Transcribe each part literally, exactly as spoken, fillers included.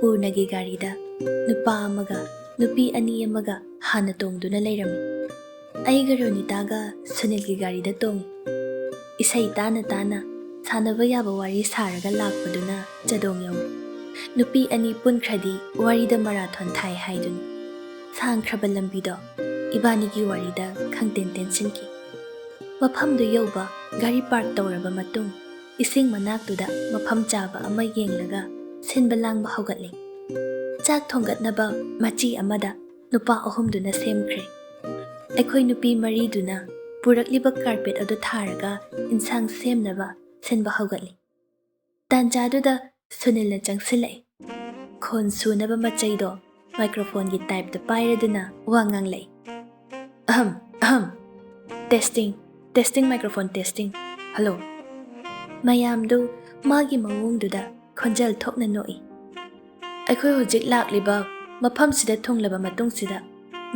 ꯄꯨꯔꯅꯒꯤ ꯒꯥꯔꯤꯗ ꯅꯨꯄꯥ ꯑꯃꯒ ꯅꯨꯄꯤ ꯑꯅꯤ ꯑꯃꯒ ꯍꯥꯟꯅ ꯇꯣꯡꯗꯨꯅ ꯂꯩꯔꯝꯃꯤ꯫ ꯑꯩꯒ ꯔꯣꯅꯤꯇꯥꯒ ꯁꯨꯅꯤꯜꯒꯤ ꯒꯥꯔꯤꯗ ꯇꯣꯡꯉꯤ꯫ ꯏꯁꯩ ꯇꯥꯅ ꯇꯥꯅ ꯁꯥꯟꯅꯕ ꯌꯥꯕ ꯋꯥꯔꯤ ꯁꯥꯔꯒ ꯂꯥꯛꯄꯗꯨꯅ ꯆꯥꯗꯣꯡ ꯌꯧꯏ꯫ ꯅꯨꯄꯤ ꯑꯅꯤ ꯄꯨꯟꯈ꯭ꯔꯗꯤ ꯋꯥꯔꯤꯗ ꯃꯔꯥꯊꯣꯟ ꯊꯥꯏ ꯍꯥꯏꯗꯨꯅꯤ꯫ ꯁꯥꯡꯈ꯭ꯔꯕ ꯂꯝꯕꯤꯗꯣ ꯏꯕꯥꯅꯤꯒꯤ ꯋꯥꯔꯤꯗ ꯈꯪꯇꯦꯟ ꯇꯦꯟꯁꯤꯟꯈꯤ꯫ ꯃꯐꯝꯗꯨ ꯌꯧꯕ ꯒꯥꯔꯤ ꯄꯥꯔꯛ ꯇꯧꯔꯕ ꯃꯇꯨꯡ, ꯏꯁꯤꯡ ꯃꯅꯥꯛꯇꯨꯗ ꯃꯐꯝ ꯆꯥꯕ ꯑꯃ ꯌꯦꯡꯂꯒ ꯁꯤꯟꯕ ꯂꯥꯡꯕ ꯍꯧꯒꯠꯂꯦ꯫ ꯆꯥꯛ ꯊꯣꯡꯒꯠꯅꯕ ꯃꯆꯤ ꯑꯃꯗ ꯅꯨꯄꯥ ꯑꯍꯨꯝꯗꯨꯅ ꯁꯦꯝꯈ꯭ꯔꯦ꯫ ꯑꯩꯈꯣꯏ ꯅꯨꯄꯤ ꯃꯔꯤꯗꯨꯅ ꯄꯨꯔꯛꯂꯤꯕ ꯀꯥꯔꯄꯦꯠ ꯑꯗꯨ ꯊꯥꯔꯒ ꯏꯟꯁꯥꯡ ꯁꯦꯝꯅꯕ ꯁꯤꯟꯕ ꯍꯧꯒꯠꯂꯤ꯫ ꯇꯥꯟꯖꯥꯗꯨꯗ ꯁꯨꯅꯤꯜꯅ ꯆꯪꯁꯤꯜꯂꯛꯏ꯫ ꯈꯣꯟ ꯁꯨꯅꯕ ꯃꯆꯩꯗꯣ ꯃꯥꯏꯀ꯭ꯔꯣꯐꯣꯟꯒꯤ ꯇꯥꯏꯞꯇ ꯄꯥꯏꯔꯗꯨꯅ ꯋꯥ ꯉꯥꯡꯂꯛꯏ꯫ "ꯑꯍꯝ, ꯑꯍꯝ꯫ Testing, testing, microphone testing. Hello." ꯃꯌꯥꯝꯗꯨ ꯃꯥꯒꯤ ꯃꯑꯣꯡꯗꯨꯗ ꯈꯣꯟꯖꯦꯜ ꯊꯣꯛꯅ ꯅꯣꯛꯏ꯫ ꯑꯩꯈꯣꯏ ꯍꯧꯖꯤꯛ ꯂꯥꯛꯂꯤꯕ ꯃꯐꯝꯁꯤꯗ ꯊꯨꯡꯂꯕ ꯃꯇꯨꯡꯁꯤꯗ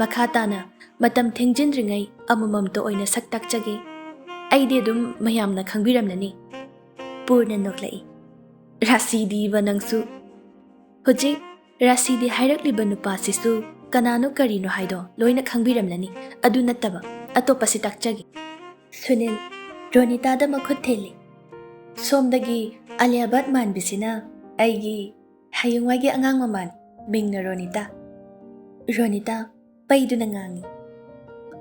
ꯃꯈꯥ ꯇꯥꯅ ꯃꯇꯝ ꯊꯦꯡꯖꯤꯟꯗ꯭ꯔꯤꯉꯩ ꯑꯃꯃꯝꯇ ꯑꯣꯏꯅ ꯁꯛ ꯇꯥꯛꯆꯒꯦ꯫ ꯑꯩꯗꯤ ꯑꯗꯨꯝ ꯃꯌꯥꯝꯅ ꯈꯪꯕꯤꯔꯝꯂꯅꯤ꯫ ꯄꯨꯔꯅ ꯅꯣꯛꯂꯛꯏ꯫ "ꯔꯥꯁꯤꯗꯤꯕ ꯅꯪꯁꯨ꯫ ꯍꯧꯖꯤꯛ ꯔꯥꯁꯤꯗꯤ ꯍꯥꯏꯔꯛꯂꯤꯕ ꯅꯨꯄꯥꯁꯤꯁꯨ ꯀꯅꯥꯅꯣ ꯀꯔꯤꯅꯣ ꯍꯥꯏꯗꯣ ꯂꯣꯏꯅ ꯈꯪꯕꯤꯔꯝꯂꯅꯤ꯫ ꯑꯗꯨ ꯅꯠꯇꯕ ꯑꯇꯣꯞꯄꯁꯤ ꯇꯥꯛꯆꯒꯦ꯫" ꯁꯨꯅꯤꯜ ꯔꯣꯅꯤꯇꯥꯗ ꯃꯈꯨꯠ ꯊꯤꯜꯂꯤ꯫ "ꯁꯣꯝꯗꯒꯤ ꯑꯂꯤꯌꯥ ꯚꯠ ꯃꯥꯟꯕꯤꯁꯤꯅ ꯑꯩꯒꯤ ꯍꯌꯦꯡꯋꯥꯏꯒꯤ ꯑꯉꯥꯡ ꯃꯃꯥꯅꯤ꯫ ꯃꯤꯡꯅ ꯔꯣꯅꯤꯇꯥ꯫" ꯔꯣꯅꯤꯇꯥ ꯄꯩꯗꯨꯅ ꯉꯥꯡꯉꯤ꯫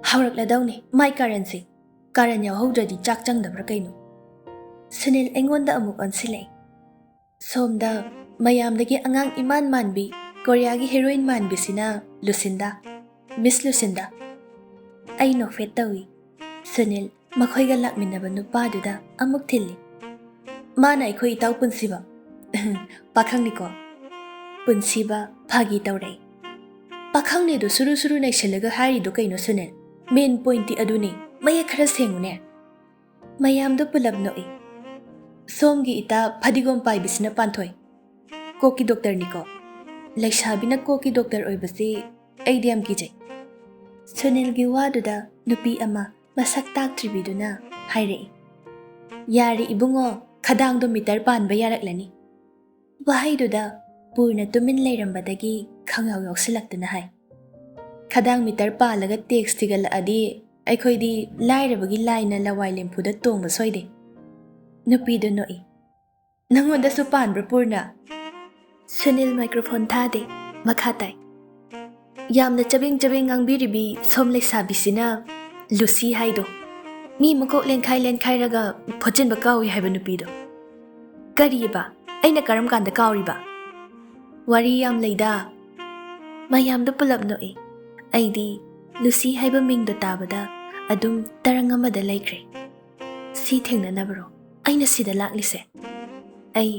"ꯍꯧꯔꯛꯂꯗꯧꯅꯤ ꯃꯥꯏ ꯀꯥꯔꯟꯁꯦ꯫ ꯀꯥꯔꯟ ꯌꯥꯎꯍꯧꯗ꯭ꯔꯗꯤ ꯆꯥꯛ ꯆꯪꯗꯕ꯭ꯔꯥ ꯀꯩꯅꯣ?" ꯁꯨꯅꯤꯜ ꯑꯩꯉꯣꯟꯗ ꯑꯃꯨꯛ ꯑꯣꯟꯁꯤꯜꯂꯛꯏ꯫ ꯁꯣꯝꯗ ꯃꯌꯥꯝꯗꯒꯤ ꯑꯉꯥꯡ ꯏꯃꯥꯟ ꯃꯥꯟꯕꯤ, ꯀꯣꯔꯤꯌꯥꯒꯤ ꯍꯦꯔꯣꯏꯟ ꯃꯥꯟꯕꯤꯁꯤꯅ ꯂꯨꯁꯤꯟꯗꯥ, ꯃꯤꯁ ꯂꯨꯁꯤꯟꯗꯥ꯫ ꯑꯩ ꯅꯣꯛꯐꯦꯠ ꯇꯧꯏ꯫ ꯁꯨꯅꯤꯜ ꯃꯈꯣꯏꯒ ꯂꯥꯛꯃꯤꯟꯅꯕ ꯅꯨꯄꯥꯗꯨꯗ ꯑꯃꯨꯛ ꯊꯤꯜꯂꯤ꯫ "ꯃꯥꯅ ꯑꯩꯈꯣꯏ ꯏꯇꯥꯎ ꯄꯨꯟꯁꯤꯕ꯫" "ꯄꯥꯈꯪꯅꯤꯀꯣ?" ꯄꯨꯟꯁꯤꯕ ꯐꯥꯒꯤ ꯇꯧꯔꯛꯏ꯫ "ꯄꯥꯈꯪꯅꯦꯗꯣ ꯁꯨꯔꯨ ꯁꯨꯔꯨ ꯅꯩꯁꯜꯂꯒ ꯍꯥꯏꯔꯤꯗꯣ ꯀꯩꯅꯣ ꯁꯨꯅꯤꯜ? ꯃꯦꯟ ꯄꯣꯏꯟꯠꯇꯤ ꯑꯗꯨꯅꯤ, ꯃꯌꯦꯛ ꯈꯔ ꯁꯦꯡꯉꯨꯅꯦ꯫" ꯃꯌꯥꯝꯗꯣ ꯄꯨꯂꯞ ꯅꯣꯛꯏ꯫ "ꯁꯣꯝꯒꯤ ꯏꯇꯥ ꯐꯗꯤꯒꯣꯝ ꯄꯥꯏꯕꯤꯁꯤꯅ ꯄꯥꯟꯊꯣꯏ꯫ ꯀꯣꯛꯀꯤ ꯗꯣꯛꯇꯔꯅꯤꯀꯣ꯫ ꯂꯩꯁꯥꯕꯤꯅ ꯀꯣꯛꯀꯤ ꯗꯣꯛꯇꯔ ꯑꯣꯏꯕꯁꯤ ꯑꯩꯗꯤ ꯌꯥꯝ ꯀꯤꯖꯩ꯫" ꯁꯨꯅꯤꯜꯒꯤ ꯋꯥꯗꯨꯗ ꯅꯨꯄꯤ ꯑꯃ ꯃꯁꯛ ꯇꯥꯛꯇ꯭ꯔꯤꯕꯤꯗꯨꯅ ꯍꯥꯏꯔꯛꯏ꯫ "ꯌꯥꯔꯦ ꯏꯕꯨꯡꯉꯣ, ꯈꯗꯥꯡꯗꯣ ꯃꯤꯇꯔ ꯄꯥꯟꯕ ꯌꯥꯔꯛꯂꯅꯤ꯫" ꯋꯥꯍꯩꯗꯨꯗ ꯄꯨꯔꯅ ꯇꯨꯃꯤꯟ ꯂꯩꯔꯝꯕꯗꯒꯤ ꯈꯪꯌꯥꯎ ꯌꯥꯎꯁꯤꯜꯂꯛꯇꯨꯅ ꯍꯥꯏ, "ꯈꯗꯥꯡ ꯃꯤꯇꯔ ꯄꯥꯜꯂꯒ ꯇꯦꯛꯁ ꯊꯤꯒꯠꯂꯛꯑꯗꯤ ꯑꯩꯈꯣꯏꯗꯤ ꯂꯥꯏꯔꯕꯒꯤ ꯂꯥꯏꯅ ꯂꯋꯥꯏ ꯂꯦꯝꯐꯨꯗ ꯇꯣꯡꯕ ꯁꯣꯏꯗꯦ꯫" ꯅꯨꯄꯤꯗꯨ ꯅꯣꯛꯏ꯫ "ꯅꯪꯉꯣꯟꯗꯁꯨ ꯄꯥꯟꯕ꯭ꯔꯥ ꯄꯨꯔꯅ?" ꯁꯨꯅꯤꯜ ꯃꯥꯏꯀ꯭ꯔꯣꯐꯣꯟ ꯊꯥꯗꯦ, ꯃꯈꯥ ꯇꯥꯏ꯫ "ꯌꯥꯝꯅ ꯆꯕꯦꯡ ꯆꯕꯦꯡ ꯉꯥꯡꯕꯤꯔꯤꯕꯤ ꯁꯣꯝ ꯂꯩꯁꯥꯕꯤꯁꯤꯅ ꯂꯨꯁꯤ ꯍꯥꯏꯗꯣ, ꯃꯤ ꯃꯀꯣꯛ ꯂꯦꯟꯈꯥꯏ ꯂꯦꯟꯈꯥꯏꯔꯒ ꯐꯣꯠꯆꯤꯟꯕ ꯀꯥꯎꯏ ꯍꯥꯏꯕ ꯅꯨꯄꯤꯗꯣ꯫ ꯀꯔꯤꯕ? ꯑꯩꯅ ꯀꯔꯝ ꯀꯥꯟꯗ ꯀꯥꯎꯔꯤꯕ?" "ꯋꯥꯔꯤ ꯌꯥꯝ ꯂꯩꯗ꯫" ꯃꯌꯥꯝꯗꯣ ꯄꯨꯂꯞ ꯅꯣꯛꯏ꯫ ꯑꯩꯗꯤ ꯂꯨꯁꯤ ꯍꯥꯏꯕ ꯃꯤꯡꯗꯣ ꯇꯥꯕꯗ ꯑꯗꯨꯝ ꯇꯔꯪ ꯑꯃꯗ ꯂꯩꯈ꯭ꯔꯦ꯫ ꯁꯤ ꯊꯦꯡꯅꯅꯕꯔꯣ ꯑꯩꯅ ꯁꯤꯗ ꯂꯥꯛꯂꯤꯁꯦ? ꯑꯩ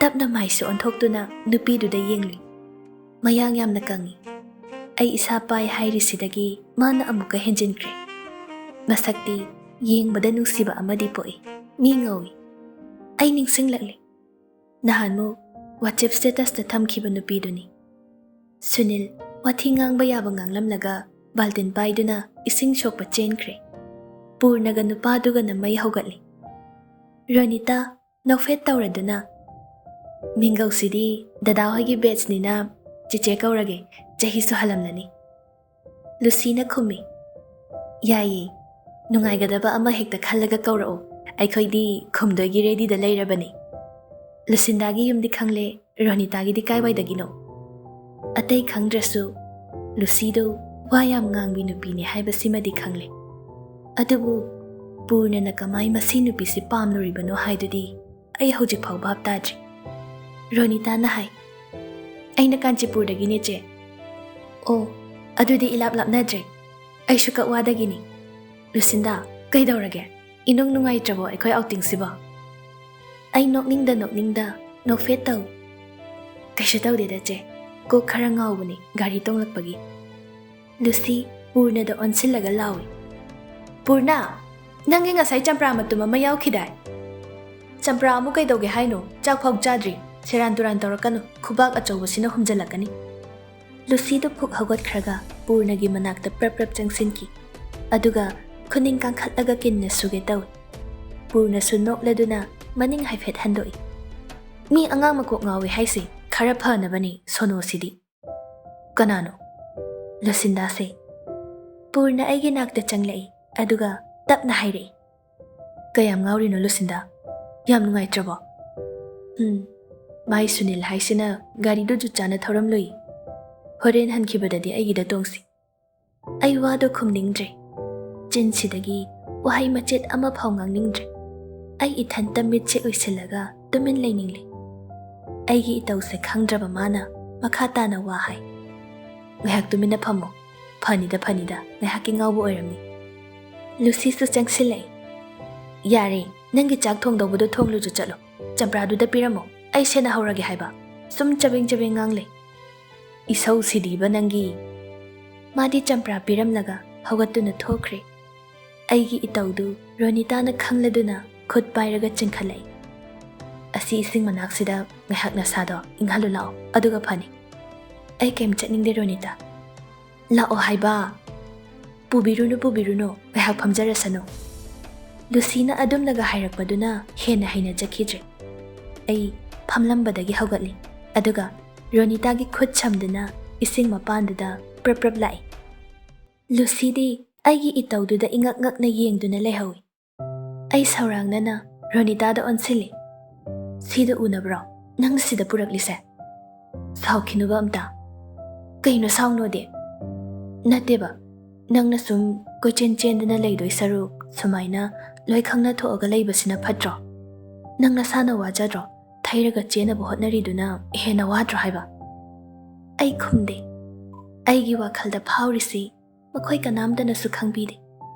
ꯇꯞꯅ ꯃꯥꯏꯁꯨ ꯑꯣꯟꯊꯣꯛꯇꯨꯅ ꯅꯨꯄꯤꯗꯨꯗ ꯌꯦꯡꯂꯤ꯫ ꯃꯌꯥꯡ ꯌꯥꯝꯅ ꯀꯪꯏ꯫ ꯑꯩ ꯏꯁꯥ ꯄꯥꯏ ꯍꯥꯏꯔꯤꯁꯤꯗꯒꯤ ꯃꯥꯅ ꯑꯃꯨꯛꯀ ꯍꯦꯟꯖꯤꯟꯈ꯭ꯔꯦ꯫ ꯃꯁꯛꯇꯤ ꯌꯦꯡꯕꯗ ꯅꯨꯡꯁꯤꯕ ꯑꯃꯗꯤ ꯄꯣꯛꯏ꯫ ꯃꯤ ꯉꯧꯏ꯫ ꯑꯩ ꯅꯤꯡꯁꯤꯡꯂꯛꯂꯤ꯫ ꯅꯍꯥꯟꯃꯨꯛ WhatsApp statusꯇ ꯊꯝꯈꯤꯕ ꯅꯨꯄꯤꯗꯨꯅꯤ꯫ ꯁꯨꯅꯤꯜ ꯋꯥꯊꯤ ꯉꯥꯡꯕ ꯌꯥꯕ ꯉꯥꯡꯂꯝꯂꯒ ꯕꯥꯜꯇꯤꯟ ꯄꯥꯏꯗꯨꯅ ꯏꯁꯤꯡ ꯁꯣꯛꯄ ꯆꯦꯟꯈ꯭ꯔꯦ꯫ ꯄꯨꯔꯅꯒ ꯅꯨꯄꯥꯗꯨꯒꯅ ꯃꯩ ꯍꯧꯒꯠꯂꯤ꯫ ꯔꯣꯅꯤꯇꯥ ꯅꯣꯛꯐꯦꯠ ꯇꯧꯔꯗꯨꯅ, "ꯃꯤꯡꯒꯧꯁꯤꯗꯤ ꯗꯗꯥ ꯍꯣꯏꯒꯤ batchꯅꯤꯅ ꯆꯦꯆꯦ ꯀꯧꯔꯒꯦ, ꯆꯍꯤꯁꯨ ꯍꯜꯂꯝꯂꯅꯤ꯫" ꯂꯨꯁꯤꯅ ꯈꯨꯝꯃꯤ, "ꯌꯥꯏꯌꯦ, ꯅꯨꯡꯉꯥꯏꯒꯗꯕ ꯑꯃ ꯍꯦꯛꯇ ꯈꯜꯂꯒ ꯀꯧꯔꯛꯑꯣ, ꯑꯩꯈꯣꯏꯗꯤ ꯈꯨꯝꯗꯣꯏꯒꯤ readyꯗ ꯂꯩꯔꯕꯅꯤ꯫" ꯂꯨꯁꯤꯟꯗꯥꯒꯤ ꯌꯨꯝꯗꯤ ꯈꯪꯂꯦ, ꯔꯣꯅꯤꯇꯥꯒꯤꯗꯤ ꯀꯥꯏꯋꯥꯏꯗꯒꯤꯅꯣ? ꯑꯇꯩ ꯈꯪꯗ꯭ꯔꯁꯨ ꯂꯨꯁꯤꯗꯨ ꯋꯥ ꯌꯥꯝ ꯉꯥꯡꯕꯤ ꯅꯨꯄꯤꯅꯦ ꯍꯥꯏꯕꯁꯤꯃꯗꯤ ꯈꯪꯂꯦ꯫ ꯑꯗꯨꯕꯨ ꯄꯨꯔꯅꯅ ꯀꯃꯥꯏ ꯃꯁꯤ ꯅꯨꯄꯤꯁꯤ ꯄꯥꯝꯂꯨꯔꯤꯕꯅꯣ ꯍꯥꯏꯗꯨꯗꯤ ꯑꯩ ꯍꯧꯖꯤꯛ ꯐꯥꯎ ꯚꯥꯞ ꯇꯥꯗ꯭ꯔꯤ꯫ ꯔꯣꯅꯤꯇꯥꯅ ꯍꯥꯏ, "ꯑꯩꯅ ꯀꯥꯟꯆꯤꯄꯨꯔꯗꯒꯤꯅꯦ ꯆꯦ꯫" "ꯑꯣ, ꯑꯗꯨꯗꯤ ꯏꯂꯥꯞ ꯂꯥꯞꯅꯗ꯭ꯔꯦ꯫ ꯑꯩꯁꯨ ꯀꯛꯋꯥꯗꯒꯤꯅꯤ꯫" "ꯂꯨꯁꯤꯟꯗꯥ, ꯀꯩꯗꯧꯔꯒꯦ? ꯏꯅꯨꯡ ꯅꯨꯡꯉꯥꯏꯇ꯭ꯔꯕꯣ ꯑꯩꯈꯣꯏ outingꯁꯤꯕꯣ?" ꯑꯩ ꯅꯣꯛꯅꯤꯡꯗ ꯅꯣꯛꯅꯤꯡꯗ ꯅꯣꯛꯐꯦꯠ ꯇꯧꯏ꯫ "ꯀꯩꯁꯨ ꯇꯧꯗꯦꯗ ꯆꯦ, ꯀꯣꯛ ꯈꯔ ꯉꯥꯎꯕꯅꯤ ꯒꯥꯔꯤ ꯇꯣꯡꯂꯛꯄꯒꯤ꯫" ꯂꯨꯁꯤ ꯄꯨꯔꯅꯗ ꯑꯣꯟꯁꯤꯜꯂꯒ ꯂꯥꯎꯏ, "ꯄꯨꯔꯅ, ꯅꯪꯒꯤ ꯉꯁꯥꯏ ꯆꯝꯄ꯭ꯔꯥ ꯃꯇꯨꯝ ꯑꯃ ꯌꯥꯎꯈꯤꯗꯥꯏ? ꯆꯝꯄ꯭ꯔꯥ ꯑꯃꯨꯛ ꯀꯩꯗꯧꯒꯦ ꯍꯥꯏꯅꯣ? ꯆꯥꯛ ꯐꯥꯎ ꯆꯥꯗ꯭ꯔꯤ꯫ ꯁꯦꯔꯥꯟ ꯇꯨꯔꯥꯟ ꯇꯧꯔꯛꯀꯅꯨ, ꯈꯨꯕꯥꯛ ꯑꯆꯧꯕꯁꯤꯅ ꯍꯨꯝꯖꯜꯂꯛꯀꯅꯤ꯫" ꯂꯨꯁꯤꯗꯨ ꯐꯨꯛ ꯍꯧꯒꯠꯈ꯭ꯔꯒ ꯄꯨꯔꯅꯒꯤ ꯃꯅꯥꯛꯇ ꯄ꯭ꯔꯞ ꯄ꯭ꯔꯞ ꯆꯪꯁꯤꯟꯈꯤ꯫ ꯑꯗꯨꯒ ꯈꯨꯅꯤꯡ ꯀꯥꯡꯈꯠꯂꯒ ꯀꯤꯟꯅ ꯁꯨꯒꯦ ꯇꯧꯏ꯫ ꯄꯨꯔꯅꯁꯨ ꯅꯣꯛꯂꯗꯨꯅ ꯃꯅꯤꯡ ꯍꯥꯏꯐꯦꯠ ꯍꯟꯗꯣꯛꯏ꯫ "ꯃꯤ ꯑꯉꯥꯡ ꯃꯀꯣꯛ ꯉꯥꯎꯏ ꯍꯥꯏꯁꯦ ꯈꯔ ꯐꯅꯕꯅꯤ ꯁꯣꯅꯣꯁꯤꯗꯤ꯫ "ꯀꯅꯥꯅꯣ?" "ꯂꯨꯁꯤꯟꯗꯥꯁꯦ꯫" ꯄꯨꯔꯅ ꯑꯩꯒꯤ ꯅꯥꯛꯇ ꯆꯪꯂꯛꯏ, ꯑꯗꯨꯒ ꯇꯞꯅ ꯍꯥꯏꯔꯛꯏ, "ꯀꯌꯥꯝ ꯉꯥꯎꯔꯤꯅꯣ ꯂꯨꯁꯤꯟꯗꯥ? ꯌꯥꯝ ꯅꯨꯡꯉꯥꯏꯇ꯭ꯔꯕꯣ?" "ꯎꯝ, ꯃꯥꯏ ꯁꯨꯅꯤꯜ ꯍꯥꯏꯁꯤꯅ ꯒꯥꯔꯤꯗꯨ ꯖꯨꯠ ꯆꯥꯅ ꯊꯧꯔꯝꯂꯨꯏ꯫ ꯍꯣꯔꯦꯟ ꯍꯟꯈꯤꯕꯗꯗꯤ ꯑꯩꯒꯤꯗ ꯇꯣꯡꯁꯤ꯫" ꯑꯩ ꯋꯥꯗꯣ ꯈꯨꯝꯅꯤꯡꯗ꯭ꯔꯦ꯫ ꯆꯤꯟꯁꯤꯗꯒꯤ ꯋꯥꯍꯩ ꯃꯆꯦꯠ ꯑꯃꯐꯥꯎ ꯉꯥꯡꯅꯤꯡꯗ꯭ꯔꯦ꯫ ꯑꯩ ꯏꯊꯟꯇ ꯃꯤꯠꯁꯦ ꯎꯏꯁꯤꯜꯂꯒ ꯇꯨꯃꯤꯟ ꯂꯩꯅꯤꯡꯂꯦ꯫ ꯑꯩꯒꯤ ꯏꯇꯧꯁꯦ ꯈꯪꯗ꯭ꯔꯕ ꯃꯥꯅ ꯃꯈꯥ ꯇꯥꯅ ꯋꯥ ꯍꯥꯏ, "ꯉꯥꯏꯍꯥꯛ ꯇꯨꯃꯤꯟꯅ ꯐꯝꯃꯣ꯫ ꯐꯅꯤꯗ, ꯐꯅꯤꯗ, ꯉꯥꯏꯍꯥꯛꯀꯤ ꯉꯥꯎꯕ ꯑꯣꯏꯔꯝꯅꯤ꯫" ꯂꯨꯁꯤꯁꯨ ꯆꯪꯁꯤꯜꯂꯛꯏ꯫ "ꯌꯥꯔꯦ, ꯅꯪꯒꯤ ꯆꯥꯛ ꯊꯣꯡꯗꯧꯕꯗꯣ ꯊꯣꯡꯂꯨꯆꯣ ꯆꯠꯂꯣ꯫ ꯆꯝꯄ꯭ꯔꯥꯗꯨꯗ ꯄꯤꯔꯝꯃꯣ, ꯑꯩ ꯁꯦꯟꯅꯍꯧꯔꯒꯦ ꯍꯥꯏꯕ꯫ ꯁꯨꯝ ꯆꯕꯦꯡ ꯆꯕꯦꯡ ꯉꯥꯡꯂꯦ꯫ ꯏꯁꯧ ꯁꯤꯗꯤꯕ ꯅꯪꯒꯤ꯫" ꯃꯥꯗꯤ ꯆꯝꯄ꯭ꯔꯥ ꯄꯤꯔꯝꯂꯒ ꯍꯧꯒꯠꯇꯨꯅ ꯊꯣꯛꯈ꯭ꯔꯦ꯫ ꯑꯩꯒꯤ ꯏꯇꯧꯗꯨ ꯔꯣꯅꯤꯇꯥꯅ ꯈꯪꯂꯗꯨꯅ ꯈꯨꯠ ꯄꯥꯏꯔꯒ ꯆꯤꯡꯈꯠꯂꯛꯏ꯫ "ꯑꯁꯤ ꯏꯁꯤꯡ ꯃꯅꯥꯛꯁꯤꯗ ꯉꯥꯏꯍꯥꯛ ꯅꯁꯥꯗꯣ ꯏꯪꯍꯜꯂꯨ ꯂꯥꯛꯑꯣ, ꯑꯗꯨꯒ ꯐꯅꯤ꯫" "ꯑꯩ ꯀꯩꯝ ꯆꯠꯅꯤꯡꯗꯦ ꯔꯣꯅꯤꯇꯥ꯫" "ꯂꯥꯛꯑꯣ ꯍꯥꯏꯕ꯫" "ꯄꯨꯕꯤꯔꯨꯅꯨ, ꯄꯨꯕꯤꯔꯨꯅꯨ, ꯉꯥꯏꯍꯥꯛ ꯐꯝꯖꯔꯁꯅꯨ꯫" ꯂꯨꯁꯤꯅ ꯑꯗꯨꯝꯅꯒ ꯍꯥꯏꯔꯛꯄꯗꯨꯅ ꯍꯦꯟꯅ ꯍꯩꯅꯖꯈꯤꯗ꯭ꯔꯦ꯫ ꯑꯩ ꯐꯝꯂꯝꯕꯗꯒꯤ ꯍꯧꯒꯠꯂꯤ, ꯑꯗꯨꯒ ꯔꯣꯅꯤꯇꯥꯒꯤ ꯈꯨꯠ ꯁꯝꯗꯨꯅ ꯏꯁꯤꯡ ꯃꯄꯥꯟꯗꯨꯗ ꯄ꯭ꯔꯞ ꯄ꯭ꯔꯞ ꯂꯥꯛꯏ꯫ ꯂꯨꯁꯤꯗꯤ ꯑꯩꯒꯤ ꯏꯇꯧꯗꯨꯗ ꯏꯉꯛ ꯉꯛꯅ ꯌꯦꯡꯗꯨꯅ ꯂꯩꯍꯧꯏ꯫ ꯑꯩ ꯁꯧꯔꯥꯡꯅꯅ ꯔꯣꯅꯤꯇꯥꯗ ꯑꯣꯟꯁꯤꯜꯂꯤ꯫ "ꯁꯤꯗ ꯎꯅꯕ꯭ꯔꯣ ꯅꯪ ꯁꯤꯗ ꯄꯨꯔꯛꯂꯤꯁꯦ? ꯁꯥꯎꯈꯤꯅꯨꯕ ꯑꯝꯇ꯫" "ꯀꯩꯅꯣ ꯁꯥꯎꯅꯣꯗꯤ?" "ꯅꯠꯇꯦꯕ, ꯅꯪꯅ ꯁꯨꯝ ꯀꯣꯏꯆꯦꯟ ꯆꯦꯟꯗꯅ ꯂꯩꯗꯣꯏ ꯁꯔꯨꯛ ꯁꯨꯃꯥꯏꯅ ꯂꯣꯏ ꯈꯪꯅ ꯊꯣꯛꯑꯒ ꯂꯩꯕꯁꯤꯅ ꯐꯠꯇ꯭ꯔꯣ? ꯅꯪ ꯅꯁꯥꯅ ꯋꯥꯖꯗ꯭ꯔꯣ? ꯊꯩꯔꯒ ꯆꯦꯟꯅꯕ ꯍꯣꯠꯅꯔꯤꯗꯨꯅ ꯍꯦꯟꯅ ꯋꯥꯗ꯭ꯔꯣ ꯍꯥꯏꯕ?" ꯑꯩ ꯈꯨꯝꯗꯦ꯫ ꯑꯩꯒꯤ ꯋꯥꯈꯜꯗ ꯐꯥꯎꯔꯤꯁꯤ ꯃꯈꯣꯏ ꯀꯅꯥꯝꯇꯅꯁꯨ ꯈꯪꯕꯤꯗꯦ꯫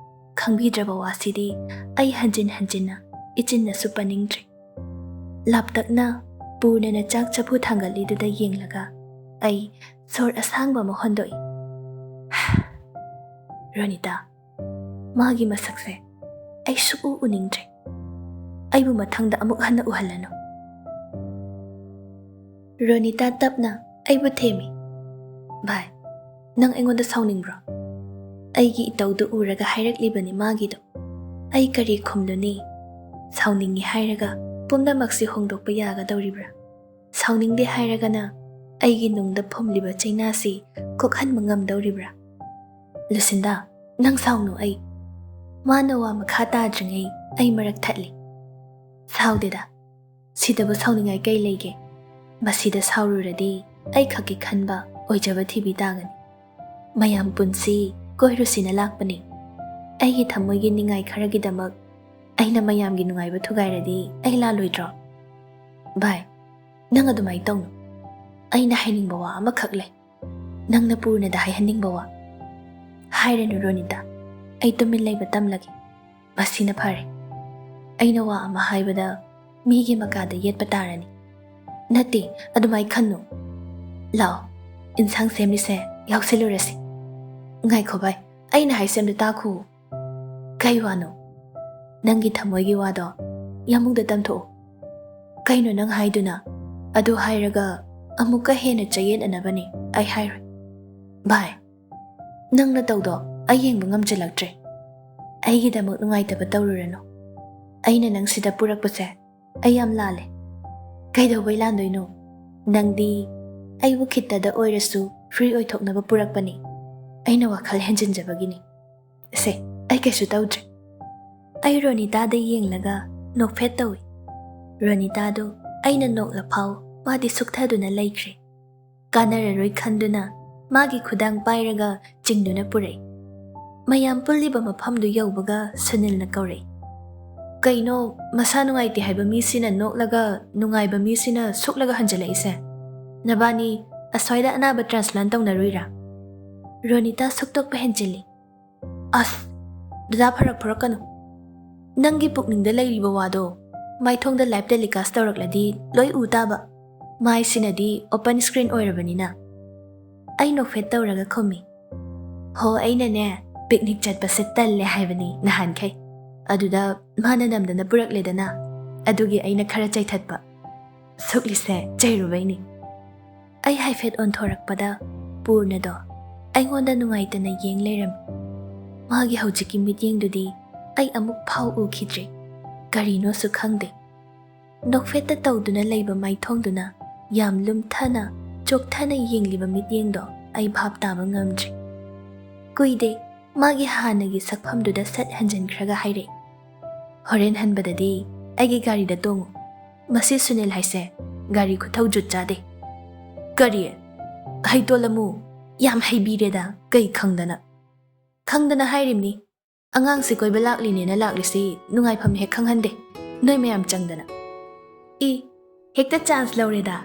ꯈꯪꯕꯤꯗ꯭ꯔꯕ ꯋꯥꯁꯤꯗꯤ ꯑꯩ ꯍꯟꯖꯤꯟ ꯍꯟꯖꯤꯟꯅ ꯏꯆꯤꯟꯅꯁꯨ ꯄꯟꯅꯤꯡꯗ꯭ꯔꯦ꯫ ꯂꯥꯞꯇꯛꯅ ꯄꯨꯔꯅꯅ ꯆꯥꯛ ꯆꯐꯨ ꯊꯥꯡꯒꯠꯂꯤꯗꯨꯗ ꯌꯦꯡꯂꯒ ꯑꯩ ꯁꯣꯔ ꯑꯁꯥꯡꯕ ꯑꯃ ꯍꯣꯟꯗꯣꯛꯏ꯫ ꯔꯣꯅꯤꯇꯥ, ꯃꯥꯒꯤ ꯃꯁꯛꯁꯦ ꯑꯩ ꯁꯨꯛꯎ ꯎꯅꯤꯡꯗ꯭ꯔꯦ꯫ ꯑꯩꯕꯨ ꯃꯊꯪꯗ ꯑꯃꯨꯛ ꯍꯟꯅ ꯎꯍꯜꯂꯅꯨ꯫ ꯔꯣꯅꯤꯇꯥ ꯇꯞꯅ ꯑꯩꯕꯨ ꯊꯦꯝꯃꯤ꯫ "ꯚꯥꯏ, ꯅꯪ ꯑꯩꯉꯣꯟꯗ ꯁꯥꯎꯅꯤꯡꯕ꯭ꯔꯣ?" ꯑꯩꯒꯤ ꯏꯇꯧꯗꯨ ꯎꯔꯒ ꯍꯥꯏꯔꯛꯂꯤꯕꯅꯤ ꯃꯥꯒꯤꯗꯣ꯫ ꯑꯩ ꯀꯔꯤ ꯈꯨꯝꯂꯨꯅꯤ? ꯁꯥꯎꯅꯤꯡꯉꯤ ꯍꯥꯏꯔꯒ ꯄꯨꯝꯅꯃꯛꯁꯤ ꯍꯣꯡꯗꯣꯛꯄ ꯌꯥꯒꯗꯧꯔꯤꯕ꯭ꯔꯥ? ꯁꯥꯎꯅꯤꯡꯗꯦ ꯍꯥꯏꯔꯒꯅ ꯑꯩꯒꯤ ꯅꯨꯡꯗ ꯐꯨꯝꯂꯤꯕ ꯆꯩꯅꯥꯁꯤ ꯀꯣꯛꯍꯟꯕ ꯉꯝꯗꯧꯔꯤꯕ꯭ꯔꯥ? ꯂꯨꯁꯤꯟꯗꯥ, ꯅꯪ ꯁꯥꯎꯅꯨ꯫ ꯑꯩ ꯃꯥꯅ ꯋꯥ ꯃꯈꯥ ꯇꯥꯗ꯭ꯔꯤꯉꯩ ꯑꯩ ꯃꯔꯛ ꯊꯠꯂꯤ꯫ ꯁꯥꯎꯗꯦꯗ, ꯁꯤꯗꯕꯨ ꯁꯥꯎꯅꯤꯡꯉꯥꯏ ꯀꯩ ꯂꯩꯒꯦ? ꯃꯁꯤꯗ ꯁꯥꯎꯔꯨꯔꯗꯤ ꯑꯩ ꯈꯛꯀꯤ ꯈꯟꯕ ꯑꯣꯏꯖꯕ ꯊꯤꯕꯤ ꯇꯥꯒꯅꯤ꯫ ꯃꯌꯥꯝ ꯄꯨꯟꯁꯤ ꯀꯣꯏꯔꯨꯁꯤꯅ ꯂꯥꯛꯄꯅꯤ꯫ ꯑꯩꯒꯤ ꯊꯃꯣꯏꯒꯤ ꯅꯤꯡꯉꯥꯏ ꯈꯔꯒꯤꯗꯃꯛ ꯑꯩꯅ ꯃꯌꯥꯝꯒꯤ ꯅꯨꯡꯉꯥꯏꯕ ꯊꯨꯒꯥꯏꯔꯗꯤ ꯑꯩ ꯂꯥꯜꯂꯣꯏꯗ꯭ꯔꯣ? ꯚꯥꯏ, ꯅꯪ ꯑꯗꯨꯃꯥꯏꯅ ꯇꯧꯅꯨ꯫ ꯑꯩꯅ ꯍꯥꯏꯅꯤꯡꯕ ꯋꯥ ꯑꯃꯈꯛ ꯂꯩ, ꯅꯪꯅ ꯄꯨꯔꯅꯗ ꯍꯥꯏꯍꯟꯅꯤꯡꯕ ꯋꯥ꯫ ꯍꯥꯏꯔꯅꯨ ꯔꯣꯅꯤꯇꯥ, ꯑꯩ ꯇꯨꯃꯤꯟ ꯂꯩꯕ ꯇꯝꯂꯒꯦ꯫ ꯃꯁꯤꯅ ꯐꯔꯦ꯫ ꯑꯩꯅ ꯋꯥ ꯑꯃ ꯍꯥꯏꯕꯗ ꯃꯤꯒꯤ ꯃꯀꯥꯗ ꯌꯦꯠꯄ ꯇꯥꯔꯅꯤ꯫ ꯅꯠꯇꯦ, ꯑꯗꯨꯃꯥꯏ ꯈꯟꯅꯨ꯫ ꯂꯥꯛꯑꯣ, ꯏꯟꯁꯥꯡ ꯁꯦꯝꯂꯤꯁꯦ ꯌꯥꯎꯁꯤꯜꯂꯨꯔꯁꯤ꯫ ꯉꯥꯏꯈꯣ ꯚꯥꯏ, ꯑꯩꯅ ꯍꯥꯏꯁꯦ ꯑꯝꯇ ꯇꯥꯈꯨ꯫ ꯀꯩ ꯋꯥꯅꯣ? ꯅꯪꯒꯤ ꯊꯃꯣꯏꯒꯤ ꯋꯥꯗꯣ ꯌꯥꯝꯕꯨꯡꯗ ꯇꯝꯊꯣꯛꯎ꯫ ꯀꯩꯅꯣ ꯅꯪ ꯍꯥꯏꯗꯨꯅ? ꯑꯗꯨ ꯍꯥꯏꯔꯒ ꯑꯃꯨꯛꯀ ꯍꯦꯟꯅ ꯆꯌꯦꯠꯅꯅꯕꯅꯤ ꯑꯩ ꯍꯥꯏꯔꯣꯏ꯫ ꯚꯥꯏ, ꯅꯪ ꯅꯇꯧꯗꯣ ꯑꯩ ꯌꯦꯡꯕ ꯉꯝꯖꯤꯜꯂꯛꯇ꯭ꯔꯦ꯫ ꯑꯩꯒꯤꯗꯃꯛ ꯅꯨꯡꯉꯥꯏꯇꯕ ꯇꯧꯔꯨꯔꯅꯨ꯫ ꯑꯩꯅ ꯅꯪ ꯁꯤꯗ ꯄꯨꯔꯛꯄꯁꯦ ꯑꯩ ꯌꯥꯝ ꯂꯥꯜꯂꯦ꯫ ꯀꯩꯗꯧꯕꯩ ꯂꯥꯟꯗꯣꯏꯅꯣ? ꯅꯪꯗꯤ ꯑꯩꯕꯨ ꯈꯤꯠꯇꯗ ꯑꯣꯏꯔꯁꯨ ꯐ꯭ꯔꯤ ꯑꯣꯏꯊꯣꯛꯅꯕ ꯄꯨꯔꯛꯄꯅꯤ꯫ ꯑꯩꯅ ꯋꯥꯈꯜ ꯍꯦꯟꯖꯤꯟꯖꯕꯒꯤꯅꯤ꯫ ꯁꯦ, ꯑꯩ ꯀꯩꯁꯨ ꯇꯧꯗ꯭ꯔꯦ꯫ ꯑꯩ ꯔꯣꯅꯤꯇꯥꯗ ꯌꯦꯡꯂꯒ ꯅꯣꯛꯐꯦꯠ ꯇꯧꯏ꯫ ꯔꯣꯅꯤꯇꯥꯗꯣ ꯑꯩꯅ ꯅꯣꯛꯂꯐꯥꯎ ꯃꯥꯗꯤ ꯁꯨꯛꯊꯗꯨꯅ ꯂꯩꯈ꯭ꯔꯦ꯫ ꯀꯥꯟꯅꯔꯔꯣꯏ ꯈꯟꯗꯨꯅ ꯃꯥꯒꯤ ꯈꯨꯗꯥꯡ ꯄꯥꯏꯔꯒ ꯆꯤꯡꯗꯨꯅ ꯄꯨꯔꯛꯏ꯫ ꯃꯌꯥꯝ ꯄꯨꯜꯂꯤꯕ ꯃꯐꯝꯗꯨ ꯌꯧꯕꯒ ꯁꯨꯅꯤꯜꯅ ꯀꯧꯔꯛꯏ, "ꯀꯩꯅꯣ, ꯃꯁꯥ ꯅꯨꯡꯉꯥꯏꯇꯦ ꯍꯥꯏꯕ ꯃꯤꯁꯤꯅ ꯅꯣꯛꯂꯒ ꯅꯨꯡꯉꯥꯏꯕ ꯃꯤꯁꯤꯅ ꯁꯨꯛꯂꯒ ꯍꯟꯖꯤꯜꯂꯛꯏꯁꯦ? ꯅꯕꯥꯅꯤ ꯑꯁ꯭ꯋꯥꯏꯗ ꯑꯅꯥꯕ ꯇ꯭ꯔꯥꯟꯁꯄ꯭ꯂꯥꯟ ꯇꯧꯅꯔꯨꯏꯔꯥ?" ꯔꯣꯅꯤꯇꯥ ꯁꯨꯛꯇꯣꯛꯄ ꯍꯦꯟꯖꯤꯜꯂꯤ꯫ "ꯑꯁ, ꯗꯗꯥ, ꯐꯔꯛ ꯐꯨꯔꯛꯀꯅꯨ꯫ ꯅꯪꯒꯤ ꯄꯨꯛꯅꯤꯡꯗ ꯂꯩꯔꯤꯕ ꯋꯥꯗꯣ ꯃꯥꯏꯊꯣꯡꯗ ꯂꯥꯏꯚ ꯇꯦꯂꯤꯀꯥꯁ ꯇꯧꯔꯛꯂꯗꯤ ꯂꯣꯏ ꯎ ꯇꯥꯕ꯫ ꯃꯥꯏꯁꯤꯅꯗꯤ ꯑꯣꯄꯟ ꯁ꯭ꯀ꯭ꯔꯤꯟ ꯑꯣꯏꯔꯕꯅꯤꯅ꯫" ꯑꯩ ꯅꯣꯛꯐꯦꯠ ꯇꯧꯔꯒ ꯈꯨꯝꯃꯤ, "ꯍꯣ, ꯑꯩꯅꯅꯦ ꯄꯤꯛꯅꯤꯛ ꯆꯠꯄꯁꯦ ꯇꯜꯂꯦ ꯍꯥꯏꯕꯅꯤ ꯅꯍꯥꯟꯈꯩ꯫ ꯑꯗꯨꯗ ꯃꯥꯅ ꯅꯝꯗꯅ ꯄꯨꯔꯛꯂꯦꯗꯅ, ꯑꯗꯨꯒꯤ ꯑꯩꯅ ꯈꯔ ꯆꯩꯊꯠꯄ꯫ ꯁꯨꯛꯂꯤꯁꯦ ꯆꯩꯔꯨꯕꯩꯅꯤ꯫" ꯑꯩ ꯍꯥꯏꯐꯦꯠ ꯑꯣꯟꯊꯣꯔꯛꯄꯗ ꯄꯨꯔꯅꯗꯣ ꯑꯩꯉꯣꯟꯗ ꯅꯨꯡꯉꯥꯏꯇꯅ ꯌꯦꯡ ꯂꯩꯔꯝꯃꯤ꯫ ꯃꯥꯒꯤ ꯍꯧꯖꯤꯛꯀꯤ ꯃꯤꯠꯌꯦꯡꯗꯨꯗꯤ ꯑꯩ ꯑꯃꯨꯛ ꯐꯥꯎ ꯎꯈꯤꯗ꯭ꯔꯤ꯫ ꯀꯔꯤꯅꯣꯁꯨ ꯈꯪꯗꯦ꯫ ꯅꯣꯛꯐꯦꯠꯇ ꯇꯧꯗꯨꯅ ꯂꯩꯕ ꯃꯥꯏꯊꯣꯡꯗꯨꯅ ꯌꯥꯝ ꯂꯨꯝꯊꯅ, ꯆꯣꯛꯊꯅ ꯌꯦꯡꯂꯤꯕ ꯃꯤꯠꯌꯦꯡꯗꯣ ꯑꯩ ꯚꯥꯞ ꯇꯥꯕ ꯉꯝꯗ꯭ꯔꯦ꯫ ꯀꯨꯏꯗꯦ, ꯃꯥꯒꯤ ꯍꯥꯟꯅꯒꯤ ꯁꯛꯐꯝꯗꯨꯗ ꯁꯠ ꯍꯟꯖꯤꯟꯈ꯭ꯔꯒ ꯍꯥꯏꯔꯛꯏ, "ꯍꯣꯔꯦꯟ ꯍꯟꯕꯗꯗꯤ ꯑꯩꯒꯤ ꯒꯥꯔꯤꯗ ꯇꯣꯡꯉꯨ꯫ ꯃꯁꯤ ꯁꯨꯅꯤꯜ ꯍꯥꯏꯁꯦ ꯒꯥꯔꯤ ꯈꯨꯊꯧ ꯖꯨꯠ ꯆꯥꯗꯦ꯫" "ꯀꯔꯤ? ꯍꯩꯇꯣꯂꯝꯃꯨ꯫ ꯌꯥꯝ ꯍꯩꯕꯤꯔꯦꯗ, ꯀꯩ ꯈꯪꯗꯅ?" "ꯈꯪꯗꯅ ꯍꯥꯏꯔꯤꯝꯅꯤ꯫ ꯑꯉꯥꯡꯁꯤ ꯀꯣꯏꯕ ꯂꯥꯛꯂꯤꯅꯦꯅ ꯂꯥꯛꯂꯤꯁꯤ ꯅꯨꯡꯉꯥꯏꯐꯝ ꯍꯦꯛ ꯈꯪꯍꯟꯗꯦ, ꯅꯣꯏ ꯃꯌꯥꯝ ꯆꯪꯗꯅ꯫" "ꯏ, ꯍꯦꯛꯇ ꯆꯥꯟꯁ ꯂꯧꯔꯦꯗ꯫